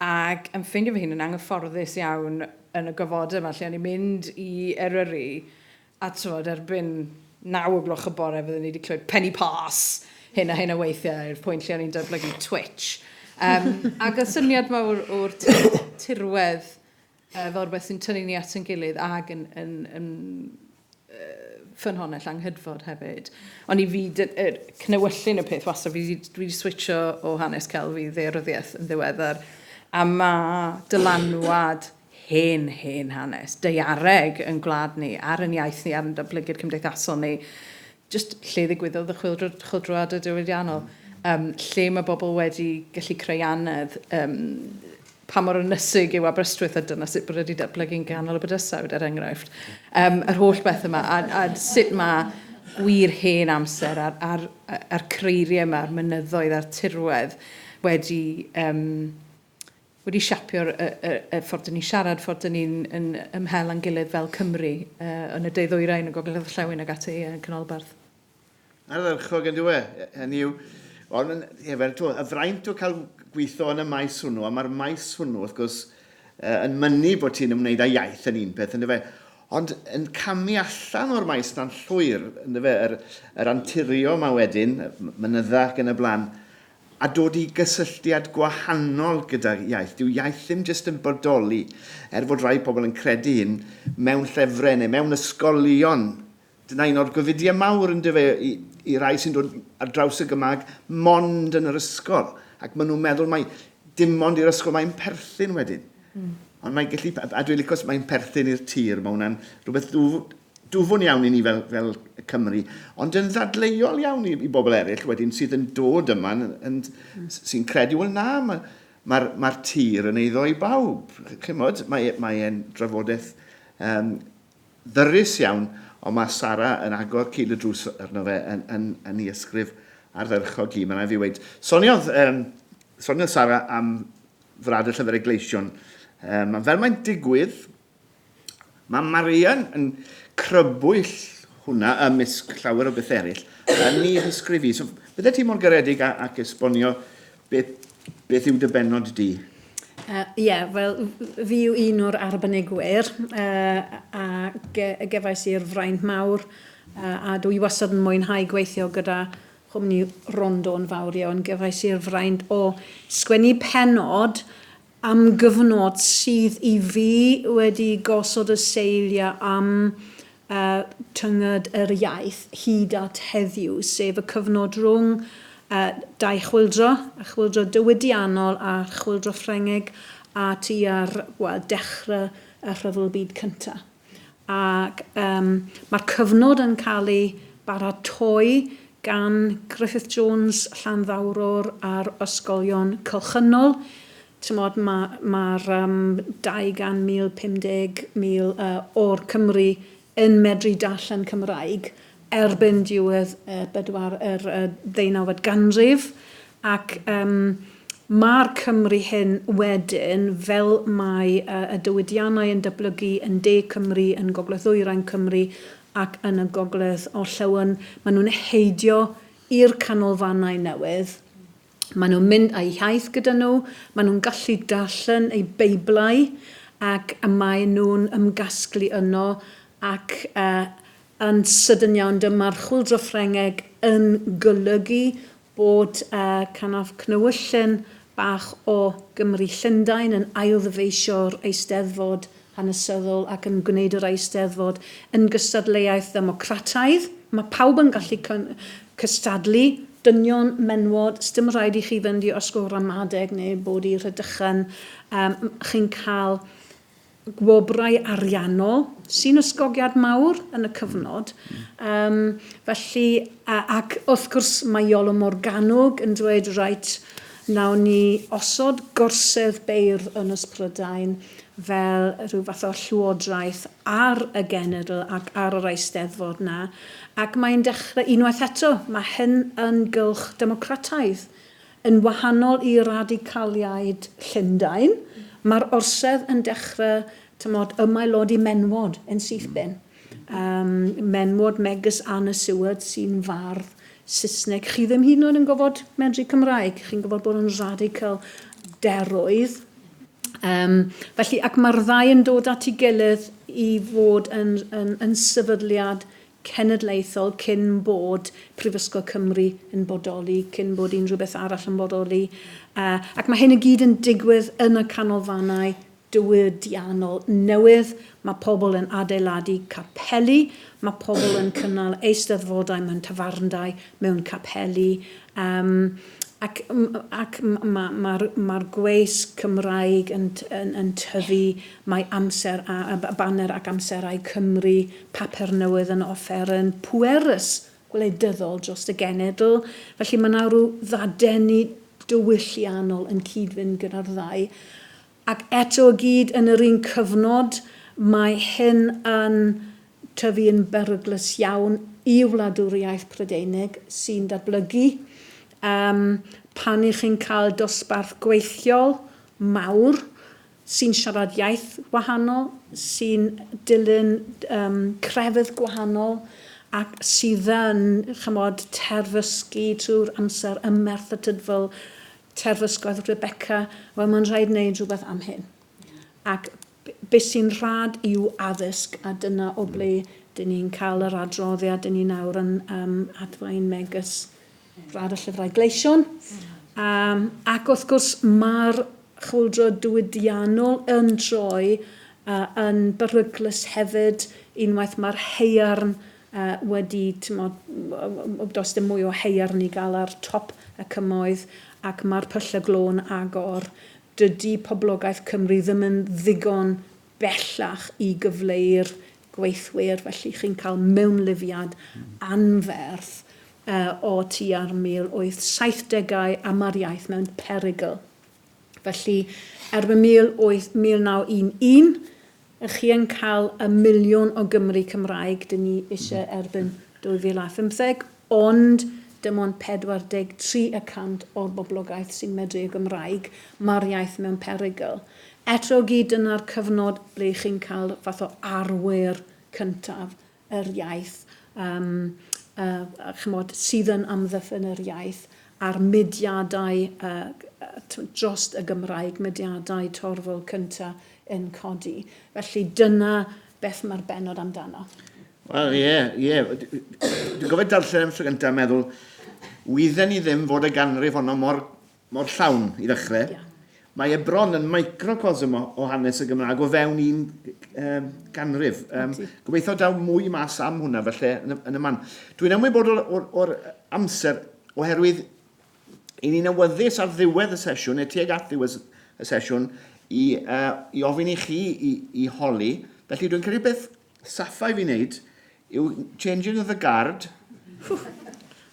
ac yn ffeindio fy hun yn anghyfforddus iawn yn y gofodau yma, lle o'n i'n mynd i Eryri, a t'mod, erbyn 9 o gloch y bore fydden ni wedi clywed penny pass hyn a hyn o weithiau i'r pwynt lle o'n i'n datblygu Twitch. Um, ac y syniad mawr o'r tirwedd uh, fel rhywbeth sy'n tynnu ni at ein gilydd ag yn, yn, yn uh, ffynhonnell anghydfod hefyd. Ond i fi, er, cnewyllyn y peth wastad, fi, dwi wedi switcho o hanes celf i ddaearyddiaeth yn ddiweddar, a mae dylanwad hen, hen hanes, daeareg yn gwlad ni, ar yn iaith ni, ar yn datblygiad cymdeithasol ni, just lle ddigwyddodd y chwyldroadau diwydiannol, um, lle mae bobl wedi gallu creu anedd, um, pa mor ynysig yw Aberystwyth a dyna sut bod wedi datblygu'n ganol y bydysawd, er enghraifft. Um, yr holl beth yma, a, a sut mae gwir hen amser a'r, ar, ar creiriau yma, a'r mynyddoedd a'r tirwedd wedi, um, wedi siapio'r y, y, y ffordd dyn ni'n siarad, ffordd dyn ni'n yn ymhel â'n gilydd fel Cymru uh, yn y de-ddwyrain, y gogledd orllewin ac ati yn canolbarth. Ardderchog yn dyw e? Hynny yw, ond ie, fel to, y fraint o cael gweithio yn y maes hwnnw, a mae'r maes hwnnw, wrth gwrs, yn mynnu bod ti'n ymwneud â iaith yn un peth, yn dyfe? Ond yn camu allan o'r maes na'n llwyr, yn dyfe, yr, yr anturio yma wedyn, mynydda ac yn y blaen, a dod i gysylltiad gwahanol gyda iaith. Dyw iaith ddim jyst yn bodoli, er fod rhai pobl yn credu hyn, mewn llyfrau neu mewn ysgolion. Dyna un o'r gofidiau mawr yn dyfe i, i rai sy'n dod ar draws y Gymraeg mond yn yr ysgol. Ac maen nhw'n meddwl mai dim ond i'r ysgol mae'n perthyn wedyn. Ond mae'n gallu, a dwi'n licio mae'n perthyn i'r tir, mae hwnna'n rhywbeth dwfwn iawn i ni fel, fel Cymru, ond yn ddadleuol iawn i, i bobl eraill wedyn sydd yn dod yma, yn, yn, sy'n credu, wel na, mae'r ma, ma, ma tir yn eiddo i bawb. Chymod, mae, mae e'n drafodaeth um, ddyrus iawn, ond mae Sara yn agor cil y drws arno fe yn, yn, yn ei ysgrif ardderchog hi. Mae'n rhaid fi weud. Soniodd, um, soniodd Sara am frad y llyfrau gleision. Um, fel mae'n digwydd, mae Marian yn crybwyll hwnna ymysg llawer o beth eraill yn ei hysgrif hi. So, bydde ti mor garedig ac esbonio beth, beth yw dy bennod di? Ie, uh, yeah, wel, fi yw un o'r arbenigwyr uh, a ge gefais i'r fraint mawr uh, a dwi wastad yn mwynhau gweithio gyda chwmni Rondo yn fawr iawn. Gefais i'r fraint o sgwennu pennod am gyfnod sydd i fi wedi gosod y seiliau am uh, tynged yr iaith hyd at heddiw, sef y cyfnod rhwng uh, dau chwyldro, y chwyldro diwydiannol a'r chwyldro Ffrengig, a tua'r well, dechrau y Rhyfel Byd Cyntaf. Ac um, mae'r cyfnod yn cael ei baratoi gan Griffith Jones, Llanddawrwr a'r ysgolion cylchynol. Tymod, mae'r ma, um, 200,000, 50,000 uh, o'r Cymru yn medru darllen Cymraeg erbyn diwedd y bedwar, yr uh, ddeunawfed ganrif. Ac um, mae'r Cymry hyn wedyn, fel mae uh, y diwydiannau yn datblygu yn De Cymru, yn Gogledd Ddwyrain Cymru ac yn y Gogledd Orllewin, maen nhw'n heidio i'r canolfannau newydd. Maen nhw'n mynd â'u hiaith gyda nhw, maen nhw'n gallu darllen eu Beiblau ac maen nhw'n ymgasglu yno ac uh, yn sydyn iawn dyma'r chwyldro Ffrengeg yn golygu bod uh, kind of cnewyllyn bach o Gymru Llundain yn ailddyfeisio'r Eisteddfod hanesyddol ac yn gwneud yr Eisteddfod yn gystadleuaeth ddemocrataidd. Mae pawb yn gallu cystadlu, dynion, menwod, sdim rhaid i chi fynd i ysgol ramadeg neu bod i Rhydychen. Um, chi'n cael gwobrau ariannol, sy'n ysgogiad mawr yn y cyfnod. Um, felly, a, ac wrth gwrs mae Iolo Morganwg yn dweud, reit, nawn ni osod gorsedd beirdd Ynys Prydain fel rhyw fath o llywodraeth ar y genedl ac ar yr eisteddfod na. Ac mae'n dechrau, unwaith eto, mae hyn yn gylch democrataidd. Yn wahanol i radicaliaid Llundain, mae'r orsedd yn dechrau, tymod, ymaelodi menwod yn syth bin. Um, menwod megis Anna Seward sy'n fardd Saesneg. Chi ddim hyd yn oed yn gofod medru Cymraeg, chi'n gofod bod yn radical derwydd. Um, felly, ac mae'r ddau yn dod at ei gilydd i fod yn, yn, yn sefydliad cenedlaethol cyn bod Prifysgol Cymru yn bodoli, cyn bod unrhyw beth arall yn bodoli. Uh, ac mae hyn i gyd yn digwydd yn y canolfannau diwydiannol newydd. Mae pobl yn adeiladu capeli, mae pobl yn cynnal eisteddfodau mewn tafarndai, mewn capeli. Um, ac ac mae'r ma, ma gweis Cymraeg yn, yn, yn tyfu, mae amser a, a baner ac amserau Cymru, papur newydd yn offeryn pwerus gwleidyddol dros y genedl. Felly mae yna rhyw ddadeni diwylliannol yn cyd-fynd gyda'r ddau. Ac eto i gyd yn yr un cyfnod, mae hyn yn tyfu yn beryglus iawn i wladwriaeth Prydeinig sy'n datblygu. Um, pan i chi'n cael dosbarth gweithiol mawr sy'n siarad iaith wahanol, sy'n dilyn um, crefydd gwahanol, ac sydd yn, chymod, terfysgu trwy'r amser ym Merthyr Tudful Terfysgoedd Rebecca, wel mae'n rhaid wneud rhywbeth am hyn. Ac beth sy'n rhad yw addysg, a dyna o ble dyn ni'n cael yr adroddiad dyn ni nawr yn um, adfain megis Rhad y Llyfrau Gleision. Um, ac wrth gwrs mae'r chwyldro diwydiannol yn troi uh, yn beryglus hefyd unwaith mae'r haearn uh, wedi, tymod, does dim mwy o haearn i gael ar top y cymoedd ac mae'r pyllau glo'n agor. Dydy poblogaeth Cymru ddim yn ddigon bellach i gyfleu'r gweithwyr, felly chi'n cael mewnlifiad anferth uh, o tua'r 1870au a mae'r iaith mewn perygl. Felly, erbyn 1911, ych chi yn cael y miliwn o Gymry Cymraeg dyn ni eisiau erbyn 2015, ond dim ond 43 y cant o'r boblogaeth sy'n medru y Gymraeg, mae'r iaith mewn perygl. Eto gyd dyna'r cyfnod ble chi'n cael fath o arwyr cyntaf yr iaith, um, uh, chymod, sydd yn amddiffyn yr iaith, a'r mudiadau uh, dros y Gymraeg, mudiadau torfol cyntaf yn codi. Felly dyna beth mae'r bennod amdano. Wel, ie, ie. Dwi'n gofio darllen am tro gyntaf meddwl, wydden ni ddim fod y ganrif honno mor mor llawn i ddechrau. Yeah. Mae e bron yn microcosm o, o hanes y Gymraeg o fewn un um, ganrif. Um, gobeithio daw mwy mas am hwnna felly yn y, yn y man. Dwi'n ymwybodol o'r, or amser oherwydd i ni'n awyddus ar ddiwedd y sesiwn, neu tuag at ddiwedd y sesiwn, i, uh, i ofyn i chi i, i holi. Felly dwi'n credu beth Saffa i fi wneud yw changing of the guard.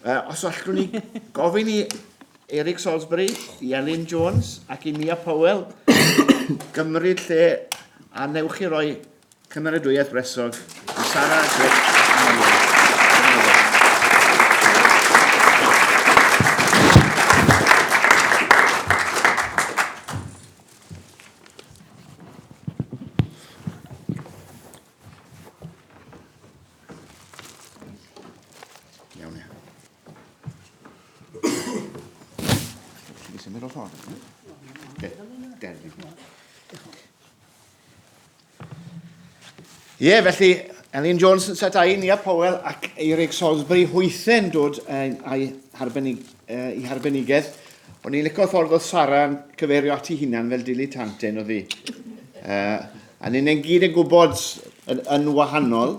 Uh, os allwn ni gofyn i Eric Salisbury, i Elin Jones ac i Nia Powell gymryd lle a newch chi roi cymeradwyaeth bresog i Sara Griff. Iawn, ia. Ti'n symud o'r ffordd? Oce, derfyn. Ie, felly, Elin Jones yn set ai, Nia Powell ac Eirig Salisbury hwythau'n dod a'i harbennig, i harbenigedd. O'n i'n licio'r ffordd oedd Sara yn cyfeirio at ei hunan fel dilettante yn oedd hi. Uh, a ni'n gyd yn gwybod yn, yn wahanol,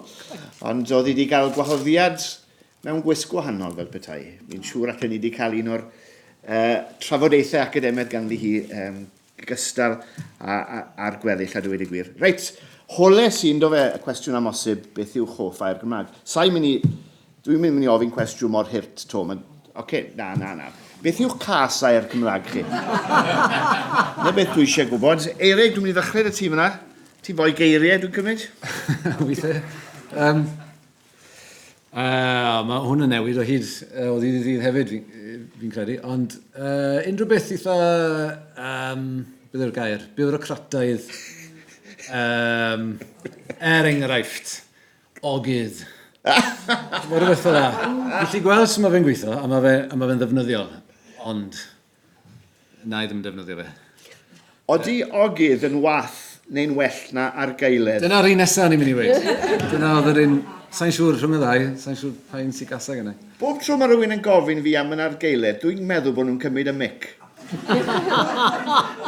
ond oedd hi wedi cael gwahoddiad mewn gwisg gwahanol fel petai. Fi'n siŵr allan ni wedi cael un o'r uh, trafodaethau academaidd ganddi hi um, gystal â'r gweddill a dweud y gwir. Reit, holes i, ynddo fe, y cwestiwn amhosib, beth yw hoff air Gymraeg? Sa'n mynd i, dwi'n mynd i ofyn cwestiwn mor hurt to, ma, oce, okay, na, na, na. Beth yw'ch cas air Cymraeg chi? Na beth dwi eisiau gwybod. Eirig, dwi'n mynd i ddechrau dy ti fyna. Ti'n fwy geiriau, dwi'n cymryd? Weithiau. Um, Uh, mae hwn yn newid o hyd, uh, o ddydd i ddydd hefyd, fi'n fi credu. Ond uh, unrhyw beth eitha, um, beth yw'r gair, biwrocrataidd, um, er enghraifft, ogydd. Mae rhywbeth fel 'na. Felly gweld sut mae fe'n gweithio, a mae fe'n fe, fe ddefnyddiol, ond Na i ddim yn defnyddio fe. Odi ogydd yn wath neu'n well na argaeledd? Dyna'r un nesaf o'n i'n mynd i weud. Dyna oedd yr un... Sa'n siŵr rhwng y ddau, sa'n siŵr pa un sy'n gasa gennau. Bob tro mae rhywun yn gofyn fi am yn argaeledd, dwi'n meddwl bod nhw'n cymryd y mic.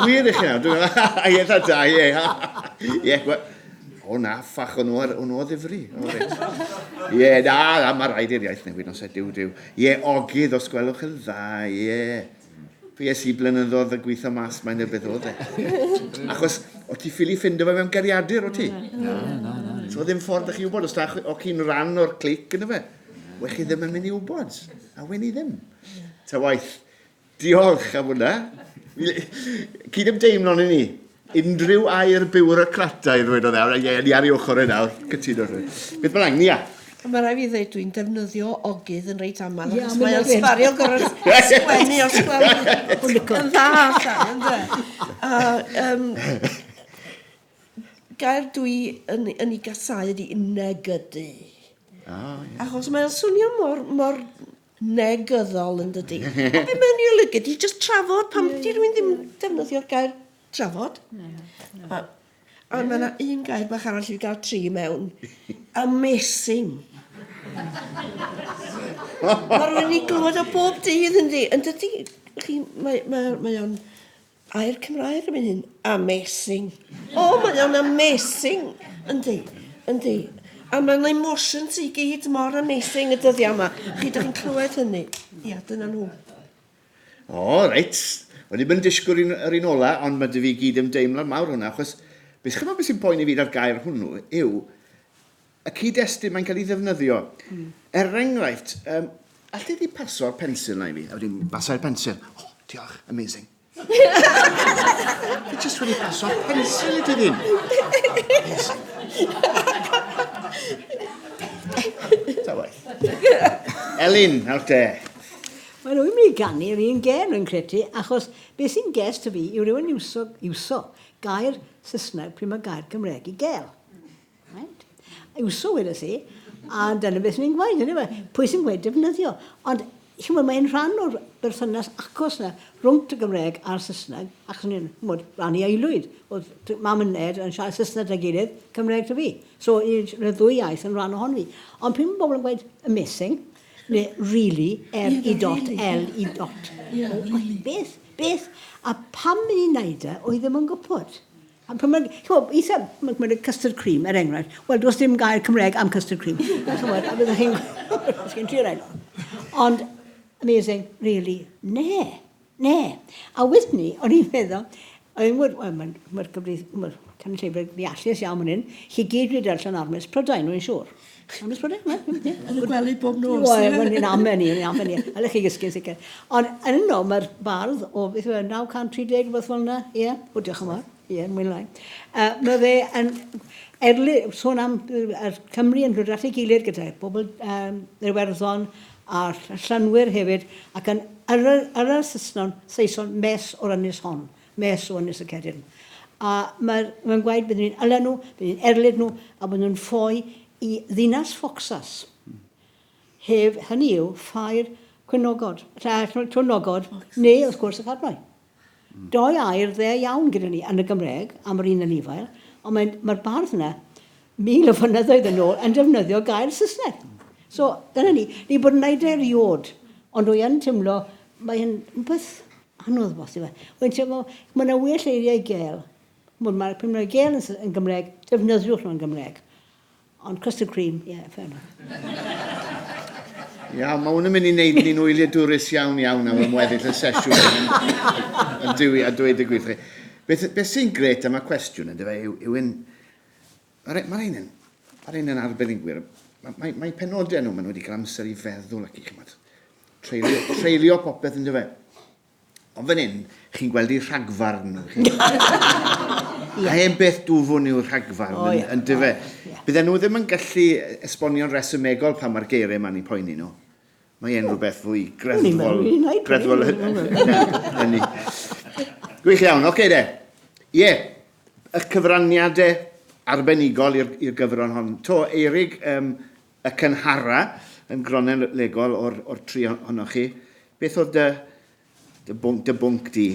Wir i chi nawr, dwi'n meddwl, ie, da, da, ie, ie, o na, ffach, o'n nhw, o'n nhw o ddifri. O, reit. Ie, na, na, mae rhaid i'r iaith newid, os e, diw, diw. Ie, ogydd, os gwelwch yn dda, ie. Fues i blynyddoedd yn gweithio mas mae'n beth oedd e. Achos, o ti ffili ffindo fe mewn geriadur, o ti? Na, na, na. So ddim ffordd ych chi wybod, os da o chi'n rhan o'r clic yna fe. We chi ddim yn mynd i wybod, a wen i ddim. Ta waith, diolch am hwnna. Cyd-ymdeimlo'n i ni. Unrhyw air biwrocrataidd, wedodd e. Ie, ni ar ei ochr e nawr. Cytuno. Beth bynnag, Nia. Mae rhaid fi ddweud, dwi'n defnyddio ogydd yn reit aml, achos mae o'n sbario gorfod sgwennu os gweld yn dda allan, ynde? A, um, gair dwi yn, yn ei gasau ydy negydu. Ah, yeah. Achos mae'n swnio mor, mor negyddol yn dydy. A be mae'n ei olygu ydy jyst trafod, pam di rhywun ddim defnyddio'r gair trafod? A, a mae yna un gair bach arall i gael tri mewn. Amazing. Mae rhywun i glywed o bob dydd yndi. Yn dydy, chi, mae, mae, mae o'n Air Cymraeg erbyn hyn, amazing. O, mae o'n amazing! Yndi, yndi. A mae'n emotions i gyd mor amazing y dyddiau yma. Chi, dych chi'n clywed hynny? Ia, dyna nhw. O, reit. O'n i'm yn disgwyl un, yr un ola, ond mae dy fi gyd ymdeimlad mawr hwnna, achos beth chymod beth sy'n poeni fi da'r gair hwnnw yw y cyd-destun mae'n cael ei ddefnyddio. Mm. Er enghraifft, um, allu di paso'r pensil na i fi? A wedyn, basai'r pensil. Oh, diolch, amazing. Fi jyst wedi paso'r pensil i ti ddyn. Amazing. Ta waith. Elin, nawr te. Wel, rwy'n mynd i ganu'r un gên, rwy'n credu, achos beth sy'n gest i fi yw rhywun iwso, iwso gair Saesneg pryd mae gair Cymraeg i gael. Right? Iwso wedes i, a dyna beth ni'n gweud, yndyfe? Pwy sy'n gweud defnyddio? Ond, chimod, mae'n rhan o'r berthynas acos na rhwng y Gymraeg a'r Saesneg, achos ni'n, chimod, rhan i aelwyd. Oedd mam yn Ned yn siarad Saesneg 'da'i gilydd, Cymraeg 'da fi. So, y ddwy iaith yn rhan ohon fi. Ond pryd mae bobl yn gweud amazing, neu really, R I dot L I dot. Yeah, really. Beth? Beth? A pam mynd i wneud e, oedd ddim yn gwybod. A pan mae'n, chimod, eitha, mae'n ma custard cream, er enghraifft. Wel, does dim gair Cymraeg am custard cream. Chimod, a byddwch chi'n, chi'n trio rhaid. Ond, amazing, really, ne, ne. A wedyn ni, o'n i'n meddwl, o'n i'n gwybod, wel, mae'n ma gyfreith, mae'r cynulleidfa ddeallus iawn fan hyn, chi gyd wedi darllen Armes Prydain, rwy'n siŵr. Armes Prydain, ie. Yn y gwely bob nos. Wel, o'n i'n amen i, o'n i'n amen i. Allech chi gysgu'n sicr. Ond yn yno, mae'r bardd o, beth yw e, 930, rhywbeth fel yna, ie, o diolch yn fawr, ie, mwy lai. Uh, mae fe yn erlu, sôn am uh, Cymru yn dod at ei gilydd gyda bobl um, yr Iwerddon a'r llanwyr hefyd, ac yn yr, yr, yr Saesnon, Saeson mes o'r ynys hon, mes o ynys y Cedyrn. A mae'n mae gwaed byddwn ni'n yla nhw, byddwn ni'n erlid nhw, a byddwn nhw'n ffoi i ddinas Foxas. Hef, hynny yw, ffair cwynogod, twrnogod, neu wrth gwrs y cadnau. Doi air dde iawn gyda ni yn y Gymraeg am yr un anifail, ond mae'r mae bardd yna, mil o flynyddoedd yn ôl, yn defnyddio gair Saesneg. So, dyna ni. Ni bod yn neud e eriod, ond dwi yn teimlo, mae'n beth anodd bosib. Wy'n teimlo, mae yna well eiriau i gael. Mae'r ma, mae gael yn, yn Gymraeg, defnyddiwch nhw'n Gymraeg. Ond custard cream, ie, yeah, fair enough. Ia, mae hwn yn mynd i wneud ni'n wyliadwrus iawn iawn am ymweddill y sesiwn yn, yn dywi a dweud y gwir. Beth, beth sy'n gret am y cwestiwn ynddo fe yw, yw un... Mae'r ma ein yn, mae'r ein yn arbenigwyr. Mae, mae, mae penodau nhw, maen nhw wedi cael amser i feddwl ac i chymod, treulio, treulio popeth ynddo fe. Ond fan hyn, chi'n gweld eu rhagfarn nhw. Chi. A hen beth dwfwn yw'r rhagfarn, oh, yeah. yn dyfe. Oh, yeah. Bydden nhw ddim yn gallu esbonio'n resymegol pan mae'r geiriau yma'n eu poeni nhw. Mae e'n rhywbeth fwy greddfol. Greddfol hynny. Gwych iawn, oce okay, de. Ie, yeah, y cyfraniadau arbenigol i'r gyfron hon. To, Eirig, um, y cynhara yn gronolegol o'r, or tri ohonoch chi. Beth oedd dy, dy, bwnc, dy bwnc di?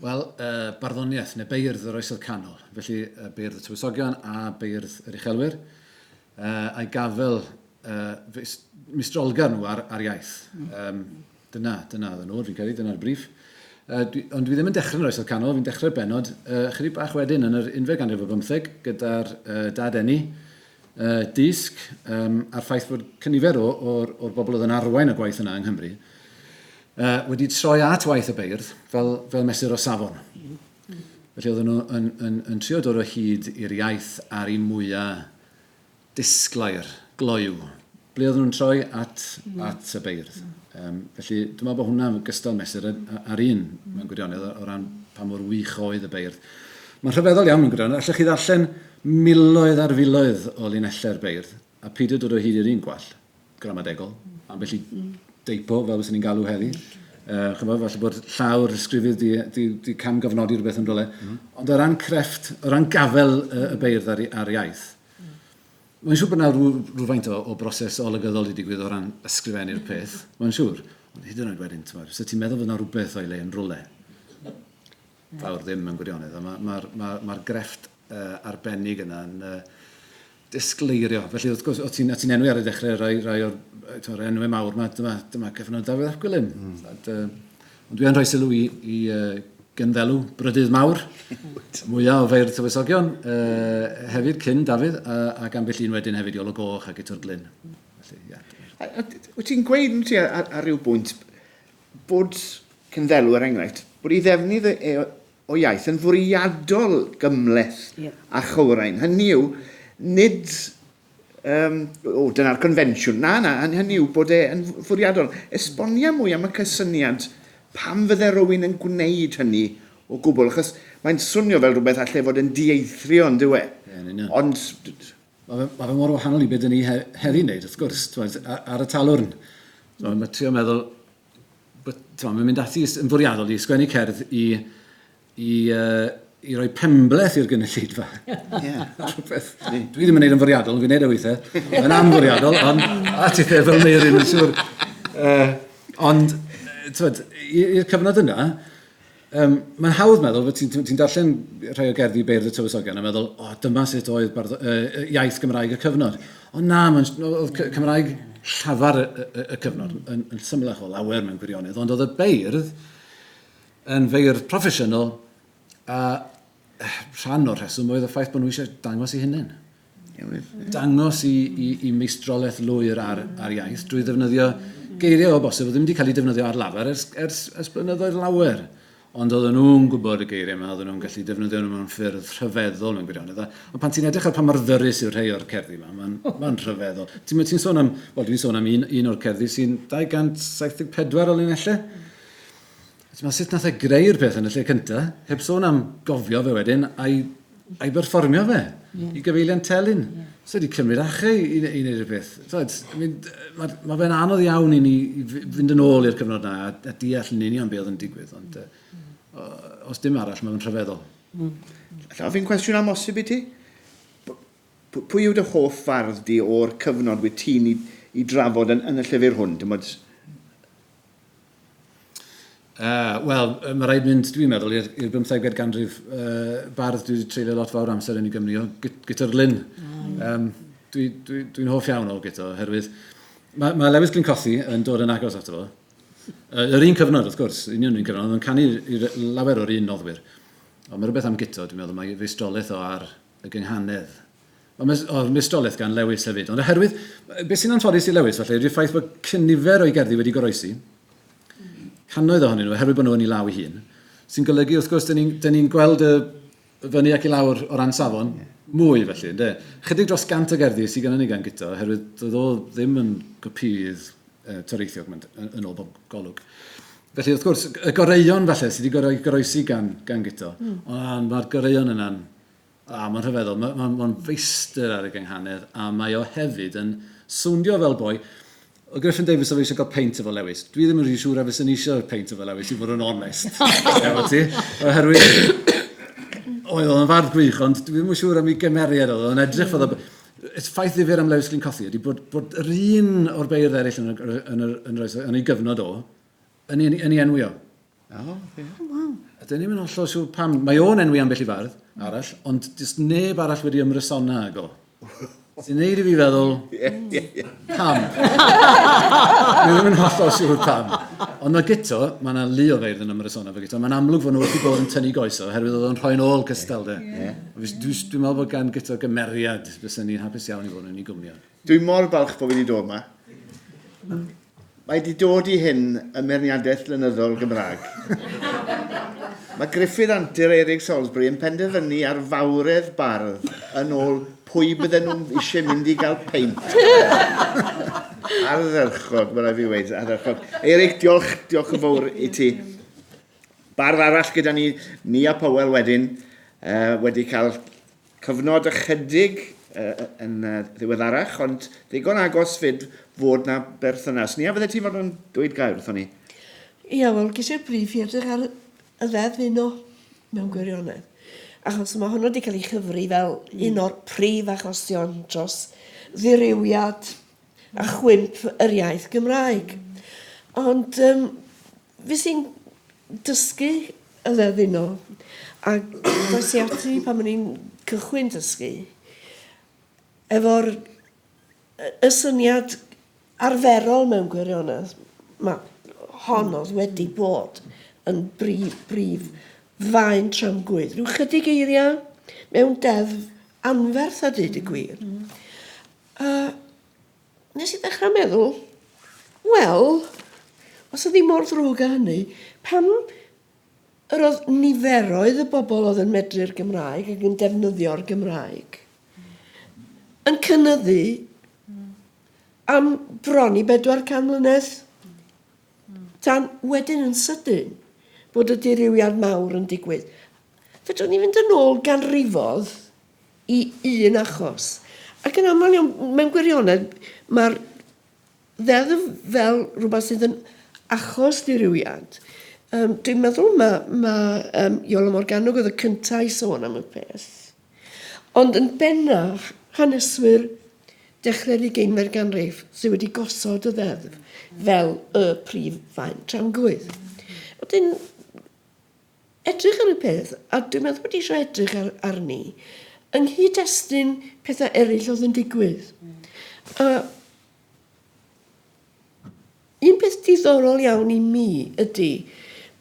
Wel, uh, barddoniaeth, neu beirdd yr Oesoedd Canol. Felly, uh, beirdd y Tywysogion a beirdd yr Uchelwyr. Uh, a'i gafel uh, mistrolgar nhw ar, ar iaith. Um, dyna, dyna oedden nhw, fi'n credu, dyna'r briff. Uh, dwi, ond dwi ddim yn dechrau yn yr Oesoedd Canol, fi'n dechrau'r benod uh, chydig bach wedyn yn yr unfed ganrif o bymtheg gyda'r uh, dad eni, uh, disg, um, a'r ffaith fod cynifer o, o'r, or bobl oedd yn arwain y gwaith yna yng Nghymru uh, wedi troi at waith y beirdd fel, fel mesur o safon. Felly oedden nhw yn, yn, yn trio dod o hyd i'r iaith ar ei mwyaf disglair, gloyw. Ble oedden nhw'n troi at, at y beirdd. Um, felly dwi'n meddwl bod hwnna'n gystal mesur ar un mewn gwirionedd o ran pa mor wych oedd y beirdd. Mae'n rhyfeddol iawn mewn gwirionedd. Allech chi ddarllen miloedd ar filoedd o linellau'r beirdd a peidio dod o hyd i'r un gwall gramadegol, ambell i deipo fel fysen ni'n galw heddi. Uh, chymod, falle bod llawr ysgrifydd di, di, di camgofnodi rhywbeth yn rhywle. Mm. Ond o ran crefft, o ran gafel y, y beirdd ar, ar iaith, Mae'n siŵr bod yna rhywfaint o, o broses olygyddol wedi digwydd o ran ysgrifennu'r peth, mae'n siŵr. Ond hyd yn oed wedyn, ti'n so ti'n meddwl bod yna rhywbeth o'i le yn rhywle. Fawr ddim mewn gwirionedd. Mae'r ma, ma, ma, ma grefft uh, arbennig yna yn uh, disgleirio. Felly, wrth gwrs, o ti'n ti enwi ar y dechrau rai, rai o'r o'r enwau mawr yma, dyma, dyma cyfnod Dafydd ap Gwilym. Mm. Ad, uh, ond dwi yn rhoi sylw i, i uh, Gynddelw Brydydd Mawr, mwyaf o feirdd tywysogion, uh, hefyd cyn Dafydd, ac ambell un wedyn hefyd Iolo Goch ac Guto'r Glyn. Felly, yeah. Wyt ti'n gweud, ti, ar, ar ryw bwynt, bod Cynddelw, er enghraifft, bod ei ddefnydd e, o iaith yn fwriadol gymhleth yeah. a chywrain. Hynny yw, nid um, o, dyna'r confensiwn. Na, na, hynny yw bod e yn fwriadol. Esbonia mwy am y cysyniad pam fydde rhywun yn gwneud hynny o gwbl, achos mae'n swnio fel rhywbeth allai fod yn dieithrio, yn dyw e? Ie, Ond... Mae fe, ma fe mor wahanol i beth dyn ni he, heddi'n neud, wrth gwrs, twed, ar y talwrn. So, mae trio meddwl, mae'n mynd ati yn fwriadol i sgwennu cerdd i i, uh, i roi penbleth i'r gynulleidfa. Yeah. Rhywbeth. Dwi ddim yn neud yn fwriadol, dwi'n neud e weithiau. Mae'n amfwriadol, ond a ti fel Meirin, yn siŵr. Uh, ond, twyd, i'r cyfnod yna, um, mae'n hawdd meddwl, ti'n ti, ti darllen rhai o gerddi beirdd y tywysogion a meddwl, o, oh, dyma sut oedd bardd, uh, iaith Gymraeg y cyfnod. Ond na, mae'n, oedd Cymraeg llafar y, y, y cyfnod yn, yn symlach o lawer mewn gwirionedd, ond oedd y beirdd yn feirdd proffesiynol a rhan o'r rheswm oedd y ffaith bod nhw eisiau dangos eu hunain. Dangos i, i, i meistrolaeth lwyr ar, ar iaith drwy ddefnyddio geiriau o bosib oedd ddim wedi cael eu defnyddio ar lafar ers, ers, ers blynyddoedd lawer. Ond oedden nhw'n gwybod y geiriau yma, oedden nhw'n gallu defnyddio nhw mewn ffyrdd rhyfeddol mewn gwirionedd. Ond pan ti'n edrych ar pa mor ddyrus yw rhai o'r cerddi yma, mae'n ma rhyfeddol. Ti'n ti sôn am, wel dwi'n sôn am un, un o'r cerddi sy'n 274 o linellau. Ti'n meddwl, sut nath e greu'r peth yn y lle cynta, heb sôn am gofio fe wedyn, a'i, a'i berfformio fe, yeah. i gyfeiliant telyn. Yeah. So wedi cymryd achau i, i, i wneud y peth. So, I mean, mae ma fe'n anodd iawn i ni fynd yn ôl i'r cyfnod na a, a deall yn union beth oedd yn digwydd, ond uh, os dim arall, mae'n rhyfeddol. Mm. Alla ofyn cwestiwn amosib i ti? Pwy yw dy hoff fardd di o'r cyfnod wyt ti'n i, i drafod yn, yn y llyfr hwn? Dim ond Uh, Wel, mae rhaid mynd, dwi'n meddwl, i'r bymthegfed ganrif uh, bardd dwi wedi treulio lot fawr amser yn ei Gymru o, Guto'r Glyn. Mm. Um, Dwi'n dwi, dwi, dwi hoff iawn o Guto, oherwydd mae, mae Lewis Glyn Cothi yn dod yn agos ato fo. Uh, yr un cyfnod, wrth gwrs, union un cyfnod, ond yn canu i lawer o'r un noddwyr. Ond mae rhywbeth am Guto, dwi'n meddwl, mae feistrolaeth o ar y gynghanedd. Ond oedd meistrolaeth gan Lewis hefyd. Ond oherwydd, beth sy'n anffodus i Lewis falle, ydy'r ffaith bod cynifer o'i gerddi wedi goroesi, cannoedd ohonyn nhw, oherwydd bod nhw yn ei law ei hun, sy'n golygu, wrth gwrs, dyn ni'n ni gweld y fyny ac i lawr o ran safon, mwy felly, ynde? Chydig dros gant o gerddi sydd gennym ni gan Guto, oherwydd doedd o ddim yn gopïydd uh, toreithiog yn, yn ôl bob golwg. Felly, wrth gwrs, y goreuon falle sydd wedi goroesi gan, gan Guto, mm. ond mae'r goreuon yna'n A, mae'n rhyfeddol. Mae'n ma, ma feistr ar y gynghanedd, a mae o hefyd yn swndio fel boi. O Griffin Davies oedd eisiau cael peint efo Lewis. Dwi ddim yn rhy siŵr a fyswn eisiau peint efo Lewis, i fod yn onest. efo ti. Oherwydd, oedd o'n fardd gwych, ond dwi ddim yn siŵr am ei gymeriad oedd o'n edrych fel... Mm. Ffaith ddifyr am Lewis Glyn Cothi ydy bod, bod yr un o'r beirdd eraill yn, yn, yn, yn, yn, yn ei gyfnod o, yn ei, yn ei enwi o. O, ie. O, waw. A dyn ni'm yn hollol siŵr pam. Mae o'n enwi ambell i fardd arall, ond does neb arall wedi ymrysona ag o. Sy'n neud i fi feddwl, pam? Dwi ddim yn hollol siŵr pam. Ond mae Guto, mae yna lu o feirdd yn ymrysona efo Guto. Mae'n amlwg fod nhw wrth i bod yn tynnu goes o, oherwydd oedd o'n rhoi'n ôl cystal, de. Yeah. Dwi'n dwi, dwi meddwl bod gan Guto gymeriad, fysen ni'n hapus iawn i fod yn ei gwmni o. Dwi mor falch bod fi wedi dod yma. Mae 'di dod i hyn ym meirniadaeth lenyddol Gymraeg. Mae Gruffydd Antur Eurig Salisbury yn penderfynu ar fawredd bardd yn ôl pwy bydden nhw'n eisiau mynd i gael peint. Ardderchog, mae rhaid fi weud, ardderchog. Eurig, diolch, diolch yn fawr i ti. Bardd arall gyda ni, Nia Powell wedyn, uh, wedi cael Cyfnod ychydig yn ddiweddarach, ond ddigon agos 'fyd fod 'na berthynas. Nia, fyddet ti'n fodlon dweud gair wrthon ni? Ia, wel, ges i'r briff i edrych ar y ddeddf uno mewn gwirionedd, achos mae honno wedi cael ei chyfri fel un o'r prif achosion dros ddirywiad a chwymp yr iaith Gymraeg. Ond um, fues i'n dysgu y ddeddf uno, a ddoes i ati pan o'n i'n cychwyn dysgu, efo'r y syniad arferol mewn gwirionedd, mae hon oedd wedi bod yn brif, brif. faen tramgwydd. Rhyw chydig eiriau mewn deddf anferth a dweud y gwir. A nes i ddechrau meddwl, wel, os oedd hi mor ddrwg â hynny, pam yr oedd niferoedd y bobl oedd yn medru'r Gymraeg ac yn defnyddio'r Gymraeg yn cynyddu am bron i 400 mlynedd tan wedyn yn sydyn bod y dirywiad mawr yn digwydd. Fedrwn ni fynd yn ôl ganrifodd i un achos. Ac yn aml iawn, mewn gwirionedd, mae'r ddeddf fel rhywbeth sydd yn achos dirywiad. Um, dwi'n meddwl mae, ma, um, Iolo Morgannwg oedd y cyntaf i sôn am y peth. Ond yn bennaf, haneswyr dechrau'r ugeinfed ganrif sydd wedi gosod y ddeddf fel y prif faen tramgwydd. Wedyn, edrych ar y peth, a dwi'n meddwl bod eisiau edrych ar, arni, yng nghyd-destun pethau eraill oedd yn digwydd. A un peth diddorol iawn i mi ydy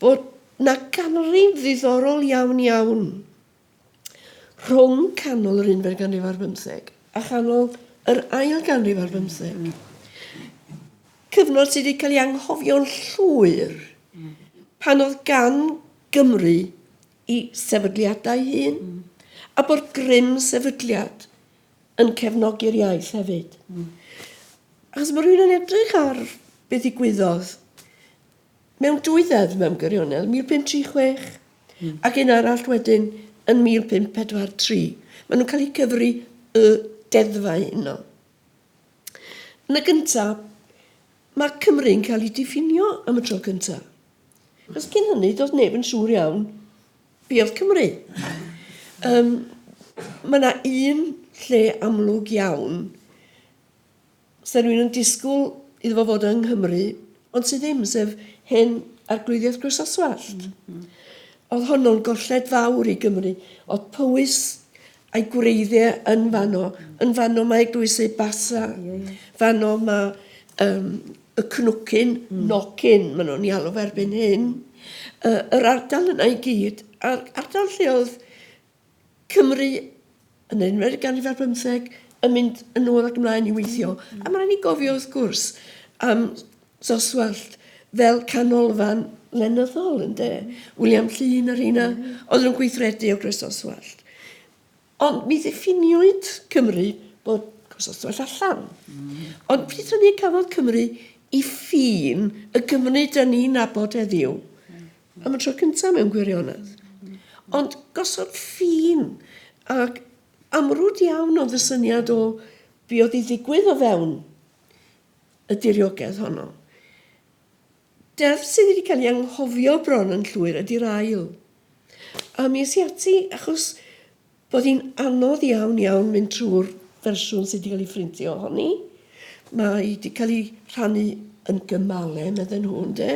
bod na ganrif ddiddorol iawn iawn rhwng canol yr unfed ganrif ar bymtheg a chanol yr ail ganrif ar bymtheg. Cyfnod sydd wedi cael ei anghofio'n llwyr pan oedd gan Gymru i sefydliadau hun a bod grym sefydliad yn cefnogi'r iaith hefyd. Achos mae rhywun yn edrych ar beth ddigwyddodd mewn dwy ddeddf mewn gwirionedd, 1536 mm. ac un arall wedyn yn 1543. Maen nhw'n cael eu cyfri y deddfau yno. Yn y gyntaf, mae Cymru'n cael ei diffinio am y tro cyntaf. Achos cyn hynny, doedd neb yn siŵr iawn be oedd Cymru. Um, mae yna un lle amlwg iawn 'sa rhywun yn disgwyl iddo fo fod yng Nghymru, ond sydd ddim, sef hen arglwyddiaeth Groesoswallt. Mm. Oedd honno'n golled fawr i Gymru. Oedd Powys a'i gwreiddiau yn fanno. Yn fanno mae eglwysi Basa. Fanno mae um, y cnwcyn, nocyn, maen nhw'n ei alw fe erbyn hyn. Uh, yr ardal yna i gyd, a'r ardal lle oedd Cymru yn yr unfed ganrif ar bymtheg yn mynd yn ôl ac ymlaen i weithio. A mae'n rhaid ni gofio wrth gwrs am Soswallt fel canolfan lenyddol ynde. William Llŷn a rheina oedd nhw'n gweithredu o Groesoswallt. Ond mi ddiffiniwyd Cymru bod Croesoswallt allan. Ond pryd hynny cafodd Cymru i ffin y Gymru da ni'n nabod heddiw. Am y tro cyntaf mewn gwirionedd. Ond gosod ffin ac amrwd iawn oedd y syniad o be oedd i ddigwydd o fewn y diriogaeth honno. Deddf sydd wedi cael ei anghofio bron yn llwyr ydy'r ail. A mi es i ati achos bod hi'n anodd iawn iawn mynd trwy'r fersiwn sydd wedi cael ei phrintio ohoni. Mae wedi cael ei rhannu yn gymalau, medden nhw, ynde,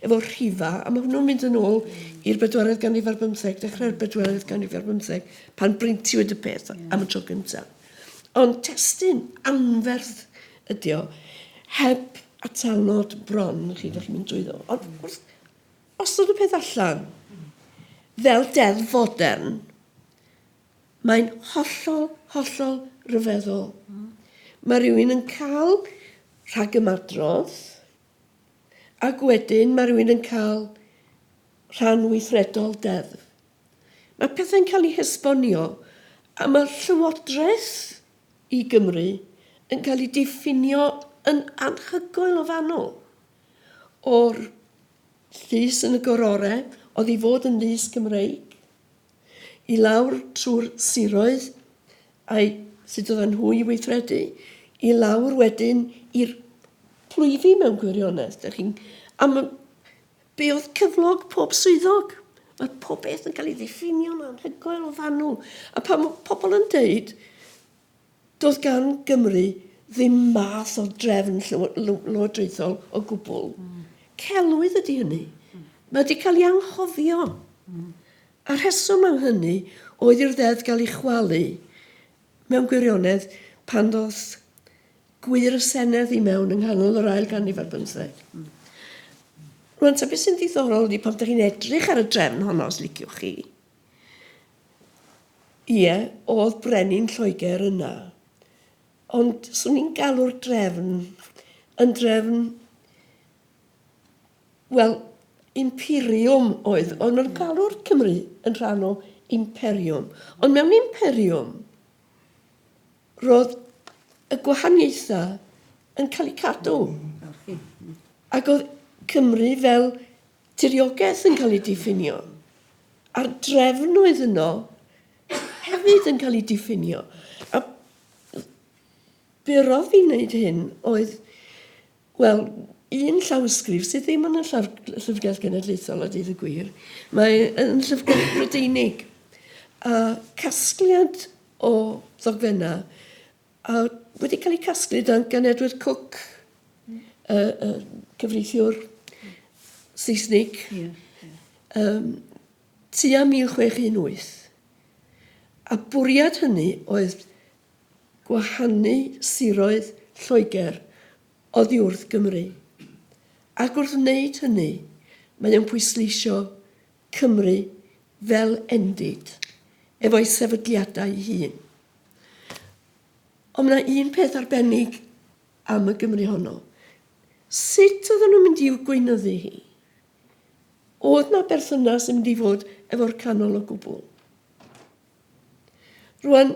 efo rhifa, a mae hwnnw'n mynd yn ôl i'r bedwaredd ganrif ar bymtheg, dechrau'r bedwaredd ganrif ar bymtheg, pan brintiwyd y peth am y tro gyntaf. Ond testun anferth ydi o, heb atalnod bron, chi, ddech chi'n mynd drwyddo. Ond wrth osod y peth allan, fel deddf fodern, mae'n hollol, hollol ryfeddol. Mae rhywun yn cael rhagymadrodd, ac wedyn mae rhywun yn cael rhan weithredol deddf. Mae pethau'n cael eu hesbonio, a mae Llywodraeth i Gymru yn cael ei diffinio yn anhygoel o fanwl o'r llys yn y gorore, oedd i fod yn lys Cymreig, i lawr trwy'r siroedd a'i sut oedden nhw i weithredu, i lawr wedyn i'r plwyfi mewn gwirionedd. Dych chi'n... A ma, be oedd cyflog pob swyddog? Mae pob beth yn cael ei ddiffinio'n anhygoel o fanwl. A pan mae pobl yn deud, doedd gan Gymru ddim math o drefn lywodraethol o gwbl. Celwydd ydy hynny. Mae wedi cael ei anghofio. A'r rheswm am hynny oedd i'r ddeddf gael ei chwalu mewn gwirionedd pan ddoth gwŷr y Senedd i mewn yng nghanol yr ail ganrif ar bymtheg. Rwan, ta beth sy'n ddiddorol ydy pan ydych chi'n edrych ar y drefn honno, os liciwch chi, ie, oedd brenin Lloegr yna, ond swn i'n galw'r drefn yn drefn, wel, imperiwm oedd, ond nhw'n galw'r Cymru yn rhan o imperiwm. Ond mewn imperiwm, roedd y gwahaniaethau yn cael eu cadw. Ac oedd Cymru fel tiriogaeth yn cael ei diffinio. A'r drefn oedd yno hefyd yn cael ei diffinio. A burodd fi wneud hyn oedd, wel, un llawysgrif sydd ddim yn y Llyfrgell Genedlaethol a deud y gwir, mae yn Llyfrgell Brydeinig. A casgliad o ddogfennau a wedi cael eu casglu dan gan Edward Coke, y, y cyfreithiwr Saesnig, yeah, yeah. Tua 1618. A bwriad hynny oedd gwahanu siroedd Lloegr oddi wrth Gymru. Ac wrth wneud hynny, mae o'n pwysleisio Cymru fel endid, efo'i sefydliadau ei hun. Ond mae 'na un peth arbennig am y Gymru honno. Sut oedden nhw'n mynd i'w gweinyddu hi? Oedd 'na berthynas yn mynd i fod efo'r canol o gwbl? Rwan,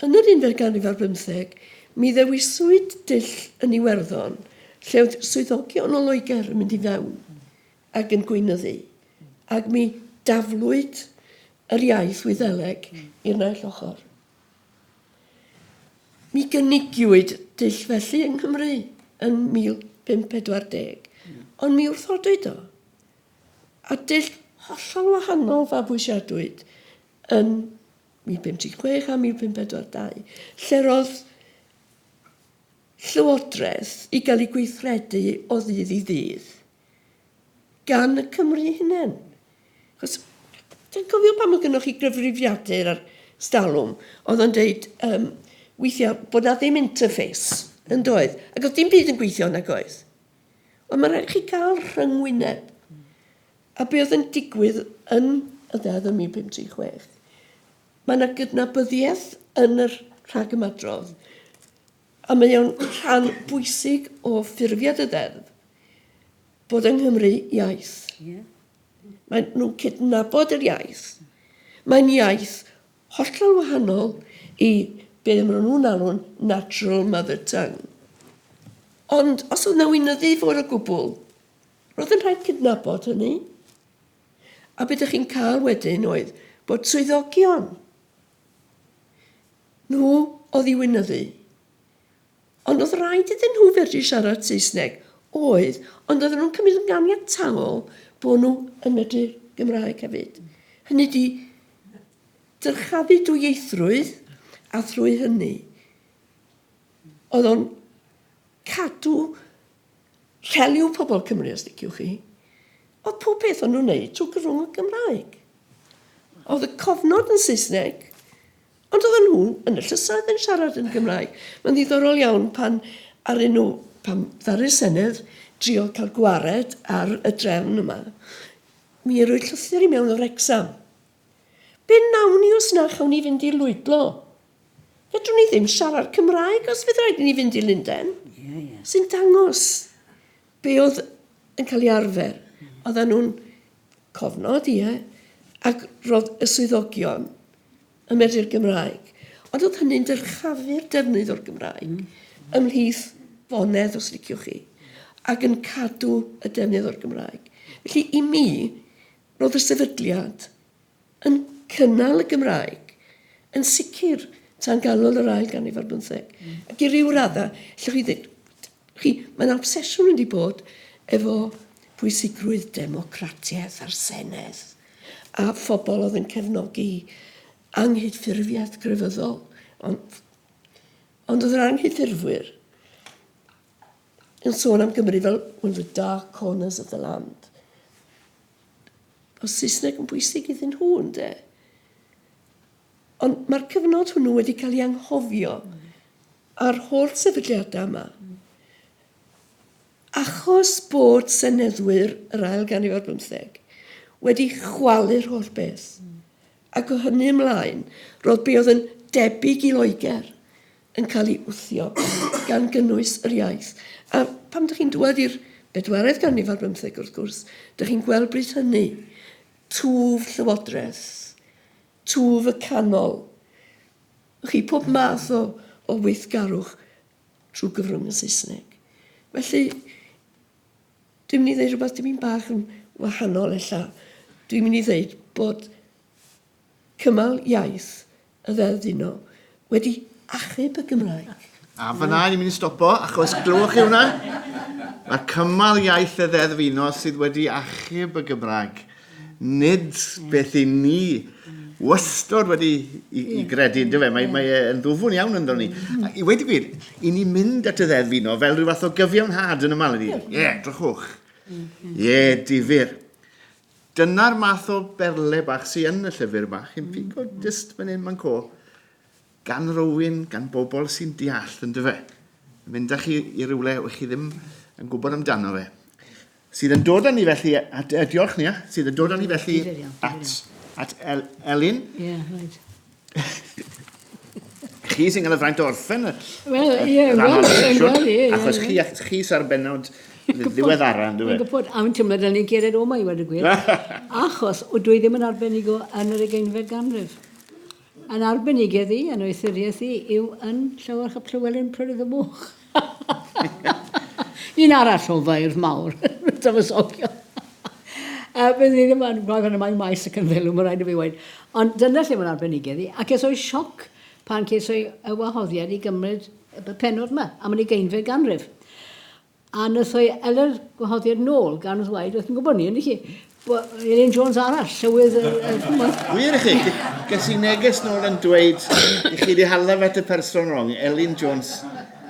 yn yr unfed ganrif ar bymtheg, mi ddewiswyd dull yn Iwerddon lle oedd swyddogion o Loegr yn mynd i fewn ac yn gweinyddu, ac mi daflwyd yr iaith Wyddeleg i'r naill ochr. Mi gynigiwyd dull felly yng Nghymru yn 1540, ond mi wrthodwyd o. A dull hollol wahanol fabwysiadwyd yn 1536 a 1542, lle roedd llywodraeth i gael ei gweithredu o ddydd i ddydd gan y Cymry hunain. Achos, dwi'n cofio pan oedd gennych chi gyfrifiadur ar stalwm, oedd o'n deud um, weithiau bod na ddim interface yn doedd, ac oedd dim byd yn gweithio nag oedd. Ond mae'n rhaid chi gael rhyngwyneb. A be oedd yn digwydd yn y ddeddf ym 1536, mae yna gydnabyddiaeth yn yr rhagymadrodd, a mae o'n rhan bwysig o ffurfiad y ddeddf bod yng Nghymru iaith. Yeah. Mae nhw'n cydnabod yr iaith. Mae'n iaith hollol wahanol i be maen nhw'n alw'n natural mother tongue. Ond os oedd 'na weinyddu i fod o gwbl, roedd yn rhaid cydnabod hynny. A be dych chi'n cael wedyn oedd bod swyddogion, nhw oedd i weinyddu. Ond oedd rhaid iddyn nhw fedru siarad Saesneg, oedd, ond oedden nhw'n cymryd yn ganiataol bod nhw yn medru'r Gymraeg hefyd. Hynny di, dyrchafu dwyieithrwydd a thrwy hynny oedd o'n cadw rheliw pobl Cymru, os liciwch chi. Oedd pob peth o'n nhw'n neud trwy gyfrwng y Gymraeg. Oedd y cofnod yn Saesneg, ond oedden nhw yn y llysoedd yn siarad yn Gymraeg. Mae'n ddiddorol iawn pan ar nhw, pan ddaru'r Senedd drio cael gwared ar y drefn yma, mi roi llythyr i mewn o Wrecsam. Be wnawn ni os na chawn ni fynd i Lwydlo? Fedrwn ni ddim siarad Cymraeg os fydd rhaid i ni fynd i Lunden. Yeah, yeah. Sy'n dangos be oedd yn cael ei arfer. Oedden nhw'n cofnod, ie, ac roedd y swyddogion yn medru'r Gymraeg. Ond oedd hynny'n dyrchafu'r defnydd o'r Gymraeg ymhlith bonedd, os liciwch chi, ac yn cadw y defnydd o'r Gymraeg. Felly, i mi, Roedd y sefydliad yn cynnal y Gymraeg yn sicr tan ganol yr ail ganrif ar bymtheg. Ac i ryw raddau, allwch chi ddweud, chi, mae yna obsesiwn wedi bod efo pwysigrwydd democratiaeth a'r Senedd a phobl oedd yn cefnogi anghydffurfiaeth grefyddol. Ond, ond oedd yr anghydffurfwyr yn sôn am Gymru fel one of the dark corners of the land. Oedd Saesneg yn bwysig iddyn nhw, ynde? Ond mae'r cyfnod hwnnw wedi cael ei anghofio a'r holl sefydliadau yma. Achos bod seneddwyr yr ail ganrif ar bymtheg wedi chwalu'r holl beth, ac o hynny ymlaen, roedd be oedd yn debyg i Loegr yn cael ei wthio, gan gynnwys yr iaith. A pam dych chi'n dŵad i'r bedwaredd ganrif ar bymtheg, wrth gwrs, dych chi'n gweld bryd hynny twf llywodraeth, twf y canol, chi, pob math o, o weithgarwch trwy gyfrwng y Saesneg. Felly, dwi'n mynd i ddeud rhywbeth dipyn bach yn wahanol ella. Dwi'n mynd i ddeud bod cymal iaith y Ddeddf Uno wedi achub y Gymraeg. A fyna ni'n mynd i stopo, achos glywch chi hwnna? Mae cymal iaith y Ddeddf Uno sydd wedi achub y Gymraeg. Nid beth i ni wastod wedi i, i gredu, ynddo fe? Mae, mae e yn ddwfwn iawn ynddo ni. A I wedi gwir, i ni mynd at y Ddeddf Uno fel rhyw fath o gyfiawnhad yn y mal. Ie, yeah, drychwch. Ie, yeah, difyr. Dyna'r math o berle bach sy yn y llyfr yma. Chi'n pigo jyst fan hyn, man co. Gan rywun, gan bobl sy'n deall, yn fe. Mynd â chi i rywle wych chi ddim yn gwybod amdano fe. Sydd yn dod â ni felly, at, diolch Nia, sydd yn dod â ni felly at, at El, Elin. Ie, yeah, right. Chi sy'n cael y fraint o orffen y... Wel, ie, wel, wel, ie. Achos chi, chi sy'n bennod ddiweddara, ynddo fe? Dwi'n gwybod, a wy'n teimlo dylen ni gerdded o 'ma i weud y gwir. Achos, o dwi ddim yn arbenigo yn yr ugeinfed ganrif. Yn arbenigedd i, yn oethuriaeth i, yw yn Llywarch ap Llywelyn Prydydd y Moch. Un arall o feirdd mawr, tywysogion. Uh, Byddwn ni ddim yn gweld yn y mae maes y Cynddelw, mae rhaid i fi weud. Ond dyna lle mae'n arbenigedd i, ac es o'i sioc pan ces o'i y wahoddiad i gymryd y pennod yma, am yn ugeinfed ganrif. A wnaeth o'i ely'r gwahoddiad nôl gan ddweud, oedd chi'n gwybod ni, yndych chi, Elin Jones arall, llywydd y... Wir i chi, ges i neges nôl yn dweud i chi wedi hala fe at y person wrong, Elin Jones.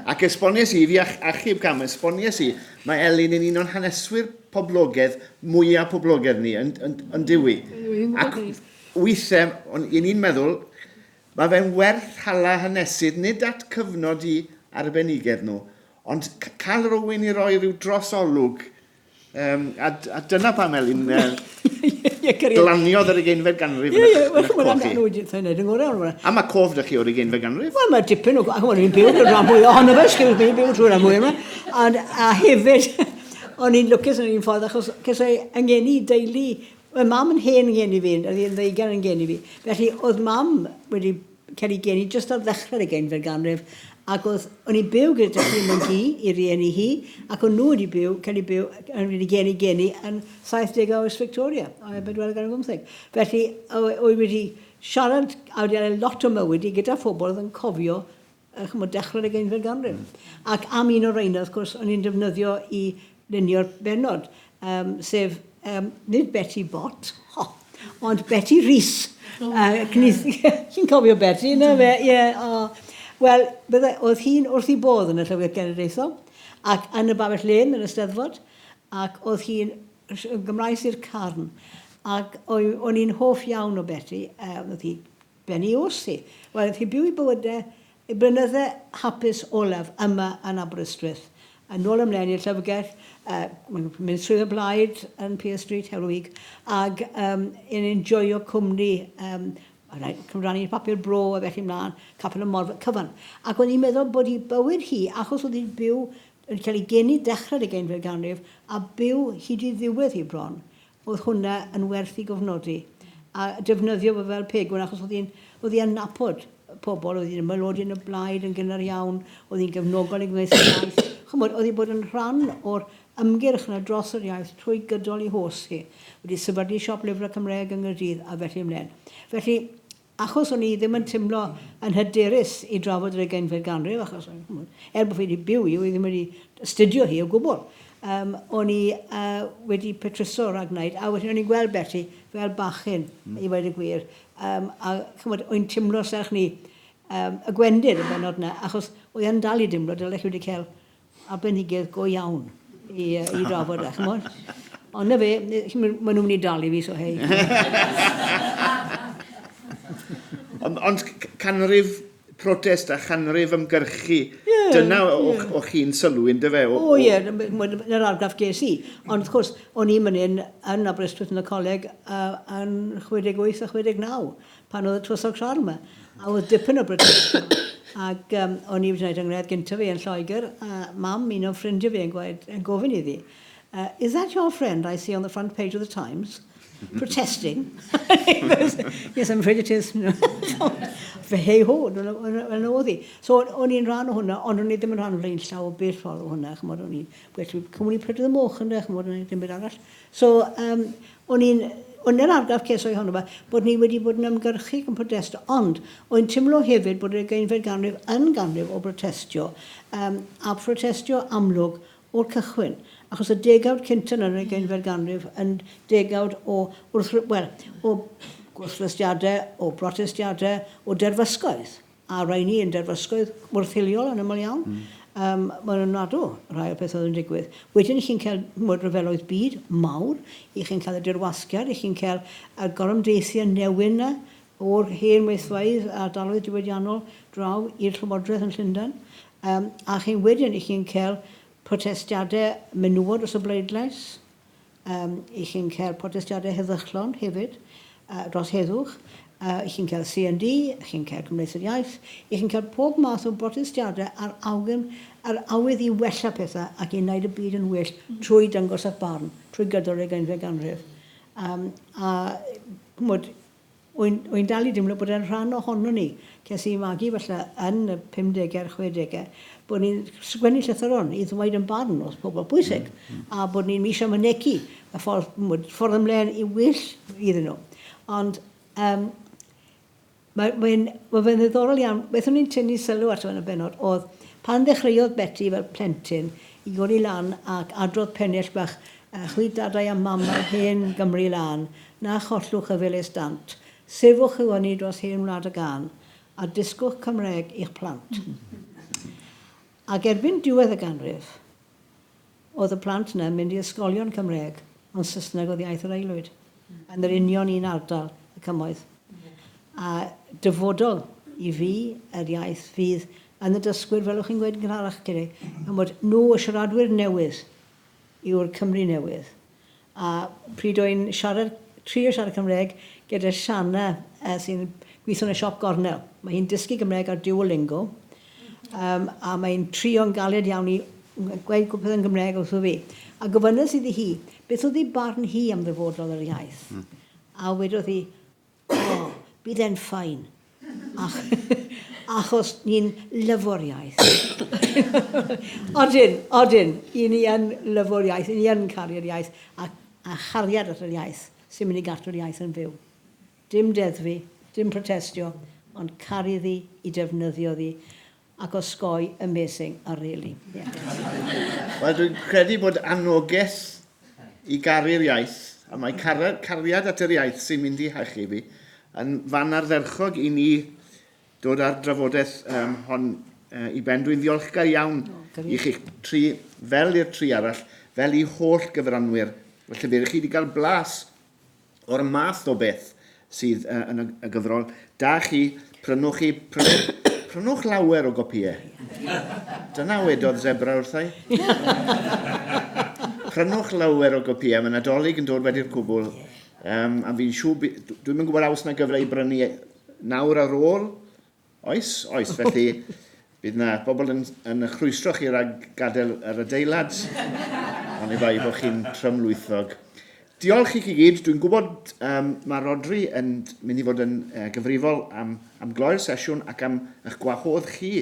Ac esboniais i, fi achub cam, esboniais i, mae Elin yn un o'n haneswyr poblogaidd, mwyaf poblogaidd ni, yn, yn, yn diwy. Ac weithiau, o'n i'n meddwl, mae fe'n werth hala hanesydd, nid at cyfnod i arbenigedd nhw, ond cael rhywun i roi rhyw drosolwg Um, a, a dyna pam Elin uh, glaniodd yr ugeinfed ganrif yn eich, yn eich cof chi. A mae cof da chi o'r ugeinfed ganrif? Wel, mae dipyn o... Wel, ni'n byw drwy'r rhan fwyaf ohono fe, excuse me, byw drwy'r rhan fwyaf yma. Ond, a hefyd, o'n i'n lwcus yn un ffordd, achos ces i yngeni deulu... Mae mam yn hen ngeni fi, oedd hi'n ddeugain yn ngeni fi. Felly, oedd mam wedi cael ei geni jyst ar ddechrau'r ugeinfed ganrif, ac oedd, o'n i'n byw gyda hi mewn gi i rieni hi, ac o'n nhw wedi byw, cael eu byw, yn wedi geni geni yn 70 oes Victoria, o bedwaredd ganrif bymtheg. Felly, oedd wedi siarad, a wedi cael lot o mywyd i gyda phobl oedd yn cofio chymod, dechrau'r ugeinfed ganrif. Ac am un o'r rheina, wrth gwrs, o'n i'n defnyddio i lunio'r bennod, um, sef um, nid Betty Bott, ho, ond Betty Rees. Oh. Uh, Chi'n cofio Betty, na fe? Ie, yeah, oh. Wel, bydde, oedd hi'n wrth ei bodd yn y Llyfrgell Genedlaethol, ac yn y Babell Lên yn y Steddfod, ac oedd hi'n Gymraes i'r carn. Ac o'n i'n hoff iawn o Betty, oedd hi ben ei oes hi. Wel, oedd hi byw i bywydau, y blynydde hapus olaf yma yn Aberystwyth. Yn ôl ymlaen i'r llyfrgell, uh, mynd trwy y blaid yn Pier Street, Heol ac um, yn enjoyo cwmni, um, cyfrannu papur bro a felly ymlaen, capel y morfa, cyfan. Ac o'n i'n meddwl bod hi bywyd hi, achos oedd hi'n byw, yn cael ei geni dechrau'r ugeinfed ganrif, a byw hyd i ddiwedd hi bron, Oedd hwnna yn werth i gofnodi. A defnyddio fo fel pegwn achos oedd hi'n oedd hi yn nabod pobl, oedd hi'n ymaelodi yn y blaid yn gynnar iawn, oedd hi'n gefnogol i gwneud yr iaith. Chymod, oedd hi'n bod yn rhan o'r ymgyrch yna dros yr iaith trwy gydol ei hoes hi. Wedi sefydlu siop lyfrau Cymraeg yng Nghaerdydd a felly ymlaen. Felly, Achos o'n i ddim yn timlo yn hyderus i drafod yr ugeinfed ganrif, achos chimod, er bod fi wedi byw hi, o'n i ddim wedi astudio hi o gwbl. Um, o'n i uh, wedi petruso rhag wneud, a wedyn o'n i'n gweld Betty fel bachyn, mm. i weud y gwir. Um, a chimod, o'n i'n timlo serch ni um, y gwendid y benod yna, achos oedd e'n dal i dimlo, dylech chi wedi cael arbenigedd go iawn i, i drafod e, chimod. Ond na fe, maen nhw'n mynd i dalu fi, so hei. Ond, ond canrif protest a chanrif ymgyrchu. Yeah, Dyna yeah. o, o chi'n sylwi, yn dyfe? O, o ie, na'r argraff ges i. Ond wrth gwrs, o'n i'n mynd hyn yn Aberystwyth yn y coleg uh, yn 68 a 69, pan oedd y tywysog Siarl yma. A oedd dipyn o brotestio. Ac um, o'n i wedi gwneud yngred gyntaf fi yn Lloegr, a mam, un o'n ffrindiau fi yn, gweud, yn gofyn iddi, uh, is that your friend I see on the front page of the Times? Protesting. yes, I'm afraid it is. Fe hei ho, yn oedd hi. So, o'n i'n rhan o hwnna, ond o'n i ddim yn rhan o flaen llaw o bell ffordd o hwnna, chymod, o'n i'n well, cwmni prydydd y moch yn chymod, o'n i ddim byd arall. So, um, o'n i'n, o'n i'n argraff ces o'i honno fe, bod ni wedi bod yn ymgyrchu yn protestio, ond o'n teimlo hefyd bod y geinfed ganrif yn ganrif o brotestio, um, a protestio amlwg o'r cychwyn, achos y degawd cynta yn yr ugeinfed ganrif yn degawd o wrth, wel, o gwrthdystiadau, o brotestiadau, o derfysgoedd, a rhain ni yn derfysgoedd wrth-hiliol yn aml iawn. Mm. Um, Mae'n ofnadw rhai o'r pethau oedd yn digwydd. Wedyn chi'n cael mwyd rhyfeloedd byd mawr, i chi'n cael y dirwasgiad, i chi'n cael y gorymdeithiau newydd yna o'r hen weithfeydd a ardaloedd diwydiannol draw i'r Llywodraeth yn Llundain. Um, a chi'n wedyn, i chi'n cael protestiadau menywod dros y bleidlais, um, i chi'n cael protestiadau heddychlon hefyd uh, dros heddwch, uh, i chi'n cael CND, i chi'n cael Cymdeithas yr Iaith, i chi'n cael pob math o brotestiadau ar, awgym, ar awydd i wella pethau ac i wneud y byd yn well trwy dangos eich barn, trwy gydol yr ugeinfed ganrif. Um, a, ch'mod, Wy'n wy'n dal i dimlo bod e'n rhan ohonon ni. Ces i magu falle yn y 50au a'r 60au, bod ni'n sgwennu llythyron i ddweud yn barn wrth pobl bwysig, mm. a bod ni'n eisiau mynegi y ffordd, mwyd, ffordd ymlaen i well iddyn nhw. Ond um, mae'n mae, mae fe'n ddiddorol iawn. Beth o'n i'n tynnu sylw ato yn y benod oedd pan ddechreuodd Betty fel plentyn i godi lan ac adrodd pennill bach chwi dadau a mamau hen Gymru lân, Na chollwch y felys dant. Sefwch i fyny dros hen wlad y gân, a dysgwch Cymraeg i'ch plant. Ac erbyn diwedd y ganrif, oedd y plant yna yn mynd i ysgolion Cymraeg, ond Saesneg oedd iaith yr aelwyd, yn yr union un ardal, y Cymoedd. A dyfodol i fi, yr iaith, fydd yn y dysgwyr, fel o'ch chi'n gweud yn gynharach, Ceri, yn bod nhw, y siaradwyr newydd, yw'r Cymry newydd. A pryd o'n i'n siarad, trio siarad Cymraeg gyda Shana uh, sy'n gweithio yn y siop gornel. Mae hi'n dysgu Gymraeg ar Duolingo, um, a mae'n trio'n galed iawn i gweud gwpeth yn Gymraeg wrtho fi. A gofynnes iddi hi, beth oedd ei barn hi am ddyfodol yr iaith? Mm. A wedodd hi, O, bydd e'n fine. Ach, achos ni'n lyfo'r iaith. odyn, odyn, i ni yn lyfo'r iaith, i ni yn caru'r iaith, a, a chariad at yr iaith sy'n mynd i gadw'r iaith yn fyw. Dim deddfu, dim protestio, ond caru ddi, i defnyddio ddi, ac osgoi amazing a really. Yeah. Wel, dwi'n credu bod anogaeth i garu'r iaith, a mae cariad at yr iaith sy'n mynd i hachu fi, yn fan ardderchog i ni dod â'r drafodaeth um, hon uh, i ben. Dwi'n ddiolchgar iawn oh, i chi'ch tri, fel i'r tri arall, fel i holl gyfranwyr. Felly fe chi wedi cael blas o'r math o beth sydd uh, yn y, y gyfrol. Da chi, prynwch chi, prynwch, prynwch lawer o gopïau. Dyna wedodd Zebra wrthai. Prynwch lawer o gopïau, mae Nadolig yn dod wedi'r cwbl. Um, a fi'n siŵr, dwi'n yn gwybod aws na gyfle i brynu nawr ar ôl Oes, oes, felly bydd na bobl yn, yn eich rhwystro chi rhag gadael yr adeilad, oni bai bod chi'n trymlwythog. Diolch i chi gyd. Dwi'n gwybod um, mae Rodri yn mynd i fod yn uh, gyfrifol am, am gloi'r sesiwn ac am eich gwahodd chi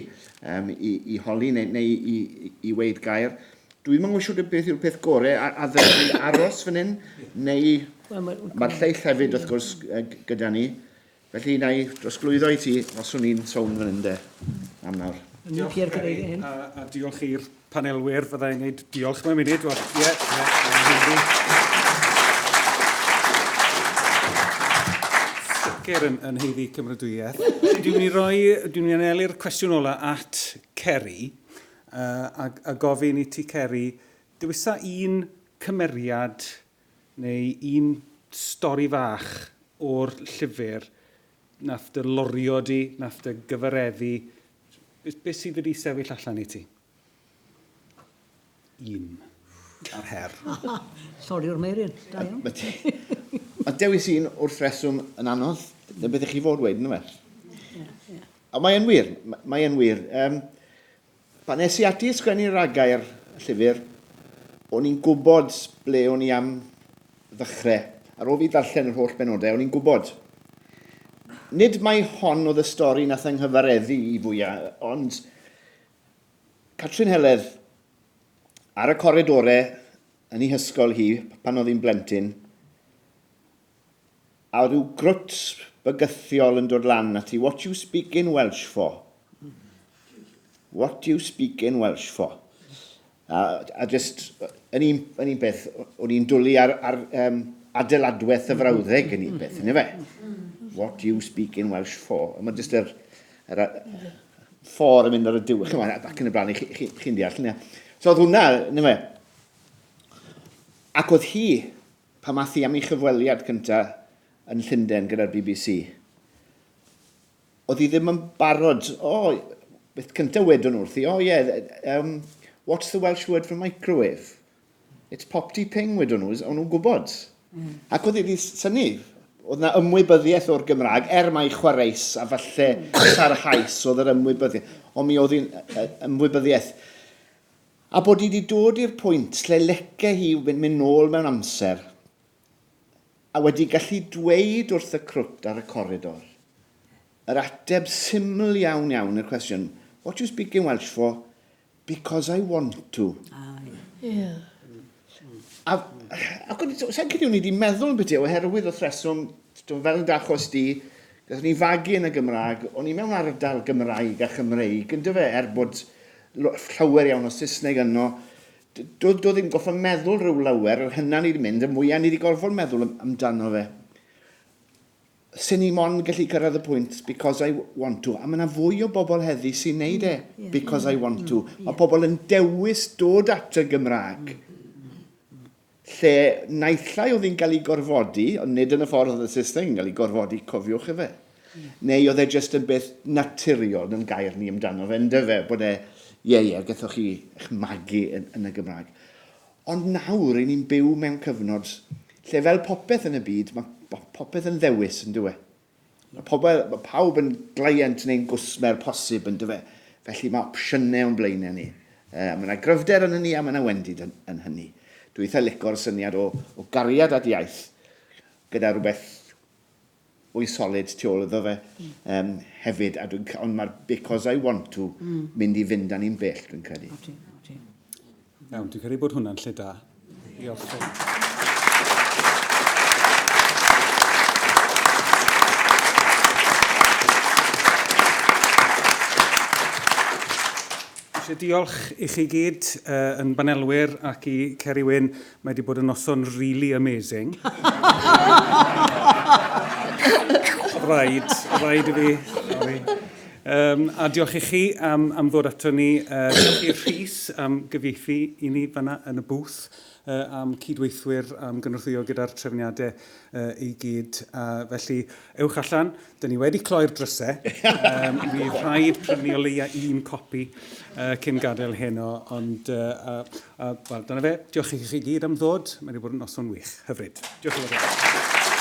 um, i, i holi neu, neu i, i, i weid gair. Dwi'n mynd siŵr beth yw'r peth gorau, a, a ddylwn aros fan hyn, neu mae'r lleill hefyd wrth gwrs gyda ni. Felly, na i drosglwyddo i ti os o'n i'n sownd fan hyn de, am nawr. Diolch, Ceri, a, a diolch i'r panelwyr, fydda i'n gwneud diolch mewn munud. Wel, ie, ie, Sicr yn, yn heiddi cymrydwyaeth. Dwi'n mynd i roi, dwi'n mynd i anelu'r cwestiwn ola at Ceri, uh, a, a gofyn i ti, Ceri, dewisa un cymeriad neu un stori fach o'r llyfr nath dy lorio di, nath dy gyfareddu? Beth, beth sydd wedi sefyll allan i ti? Un. Ar her. Sori o'r Meirion. Da iawn. Mae dewis un wrth reswm yn anodd. Dyna beth ych chi fod wedi, yna fe? A mae yn wir, mae yn wir. Um, pan es i ati i sgwennu ragair y llyfr, o'n i'n gwybod ble o'n i am ddechrau. Ar ôl fi ddarllen yr holl benodau, o'n i'n gwybod. Nid mai hon oedd y stori nath yng nghyfareddu i fwyaf, ond Catrin Heledd, ar y coridore yn ei hysgol hi pan oedd hi'n blentyn, a rhyw grwt bygythiol yn dod lan ati, what you speak in Welsh for? What you speak in Welsh for? A, a just, yn un, yn un peth, o'n i'n dwlu ar, ar um, adeiladwaith y frawddeg yn un peth, yn fe? What you speak in Welsh for? Mae just yr, yr, ffordd yn mynd ar y diwedd, chymod, ac yn y blaen, chi'n chi, chi deall, yna. So oedd hwnna, yna fe. Ac oedd hi, pan ath hi am ei chyfweliad cynta yn Llundain gyda'r BBC, oedd hi ddim yn barod, o, oh, beth cyntaf wedon wrthi, oh yeah, what's the Welsh word for microwave? It's popty ping, wedon nhw, o'n nhw'n gwybod. Mm. Ac oedd hi wedi synnu, oedd yna ymwybyddiaeth o'r Gymraeg, er mai chwareus a falle sarhaus oedd yr ymwybyddiaeth, ond mi oedd hi'n ymwybyddiaeth. A bod hi wedi dod i'r pwynt lle lece hi mynd nôl mewn amser, a wedi gallu dweud wrth y crwt ar y coridor, yr ateb syml iawn iawn i'r cwestiwn, what you speak in Welsh for? Because I want to. Ah, yeah. A, ac o'n sa'n credu o'n i wedi meddwl beth yw, oherwydd wrth reswm, fel yn dachos di, gathon ni fagu yn y Gymraeg, o'n i mewn ardal Gymraeg a Chymreig, yn dyfe, er bod llawer iawn o Saesneg yno, doedd do ddim gorfod meddwl rhyw lawer, yr hynna ni wedi mynd, y mwyaf ni wedi gorfod meddwl amdano fe. Swn i mond gallu cyrraedd y pwynt because I want to. A mae yna fwy o bobl heddi sy'n neud e because I want to. Mae pobl yn dewis dod at y Gymraeg. Lle naill ai oedd hi'n cael ei gorfodi, ond nid yn y ffordd oedd y Saesneg yn cael ei gorfodi, cofiwch efe. Neu oedd e jyst yn beth naturiol, yn gair ni amdano fe, yndyfe, fe, bod e, ie, ie, gethoch chi eich magu yn, yn y Gymraeg. Ond nawr, ry'n ni'n byw mewn cyfnod lle fel popeth yn y byd, mae popeth yn ddewis, yn dyw e? Mae, pobl, mae pawb yn gleient neu'n gwsmer posib, yn dyfe? Felly mae opsiynau o'n blaenau ni. Mae yna gryfder yn hynny a mae yna wendid yn, yn hynny. Dwi eitha lico'r syniad o, o gariad at iaith gyda rhywbeth fwy solid tu ôl iddo fe um, hefyd, a dwi'n, ond mae'r because I want to mm. mynd i fynd â ni'n bell, dwi'n credu. Oti, oti. Iawn, dwi'n credu bod hwnna'n lle da. I orffen. Eisiau diolch i chi gyd uh, yn banelwyr ac i Ceri Wyn. Mae wedi bod yn noson really amazing. rhaid, rhaid i fi. Sorry. Um, a diolch i chi am, am ddod ato ni. Uh, diolch i Rhys am gyfieithu i ni fanna yn y booth, uh, am cydweithwyr, am gynorthwyo gyda'r trefniadau uh, i gyd. Uh, felly, ewch allan, Dyn ni wedi cloi'r drysau. Um, mi rhaid prynu o leia un copi uh, cyn gadael heno, ond uh, uh, uh, wel, dyna fe. Diolch i chi gyd am ddod. Mae wedi bod yn noson wych. Hyfryd. Diolch yn fawr.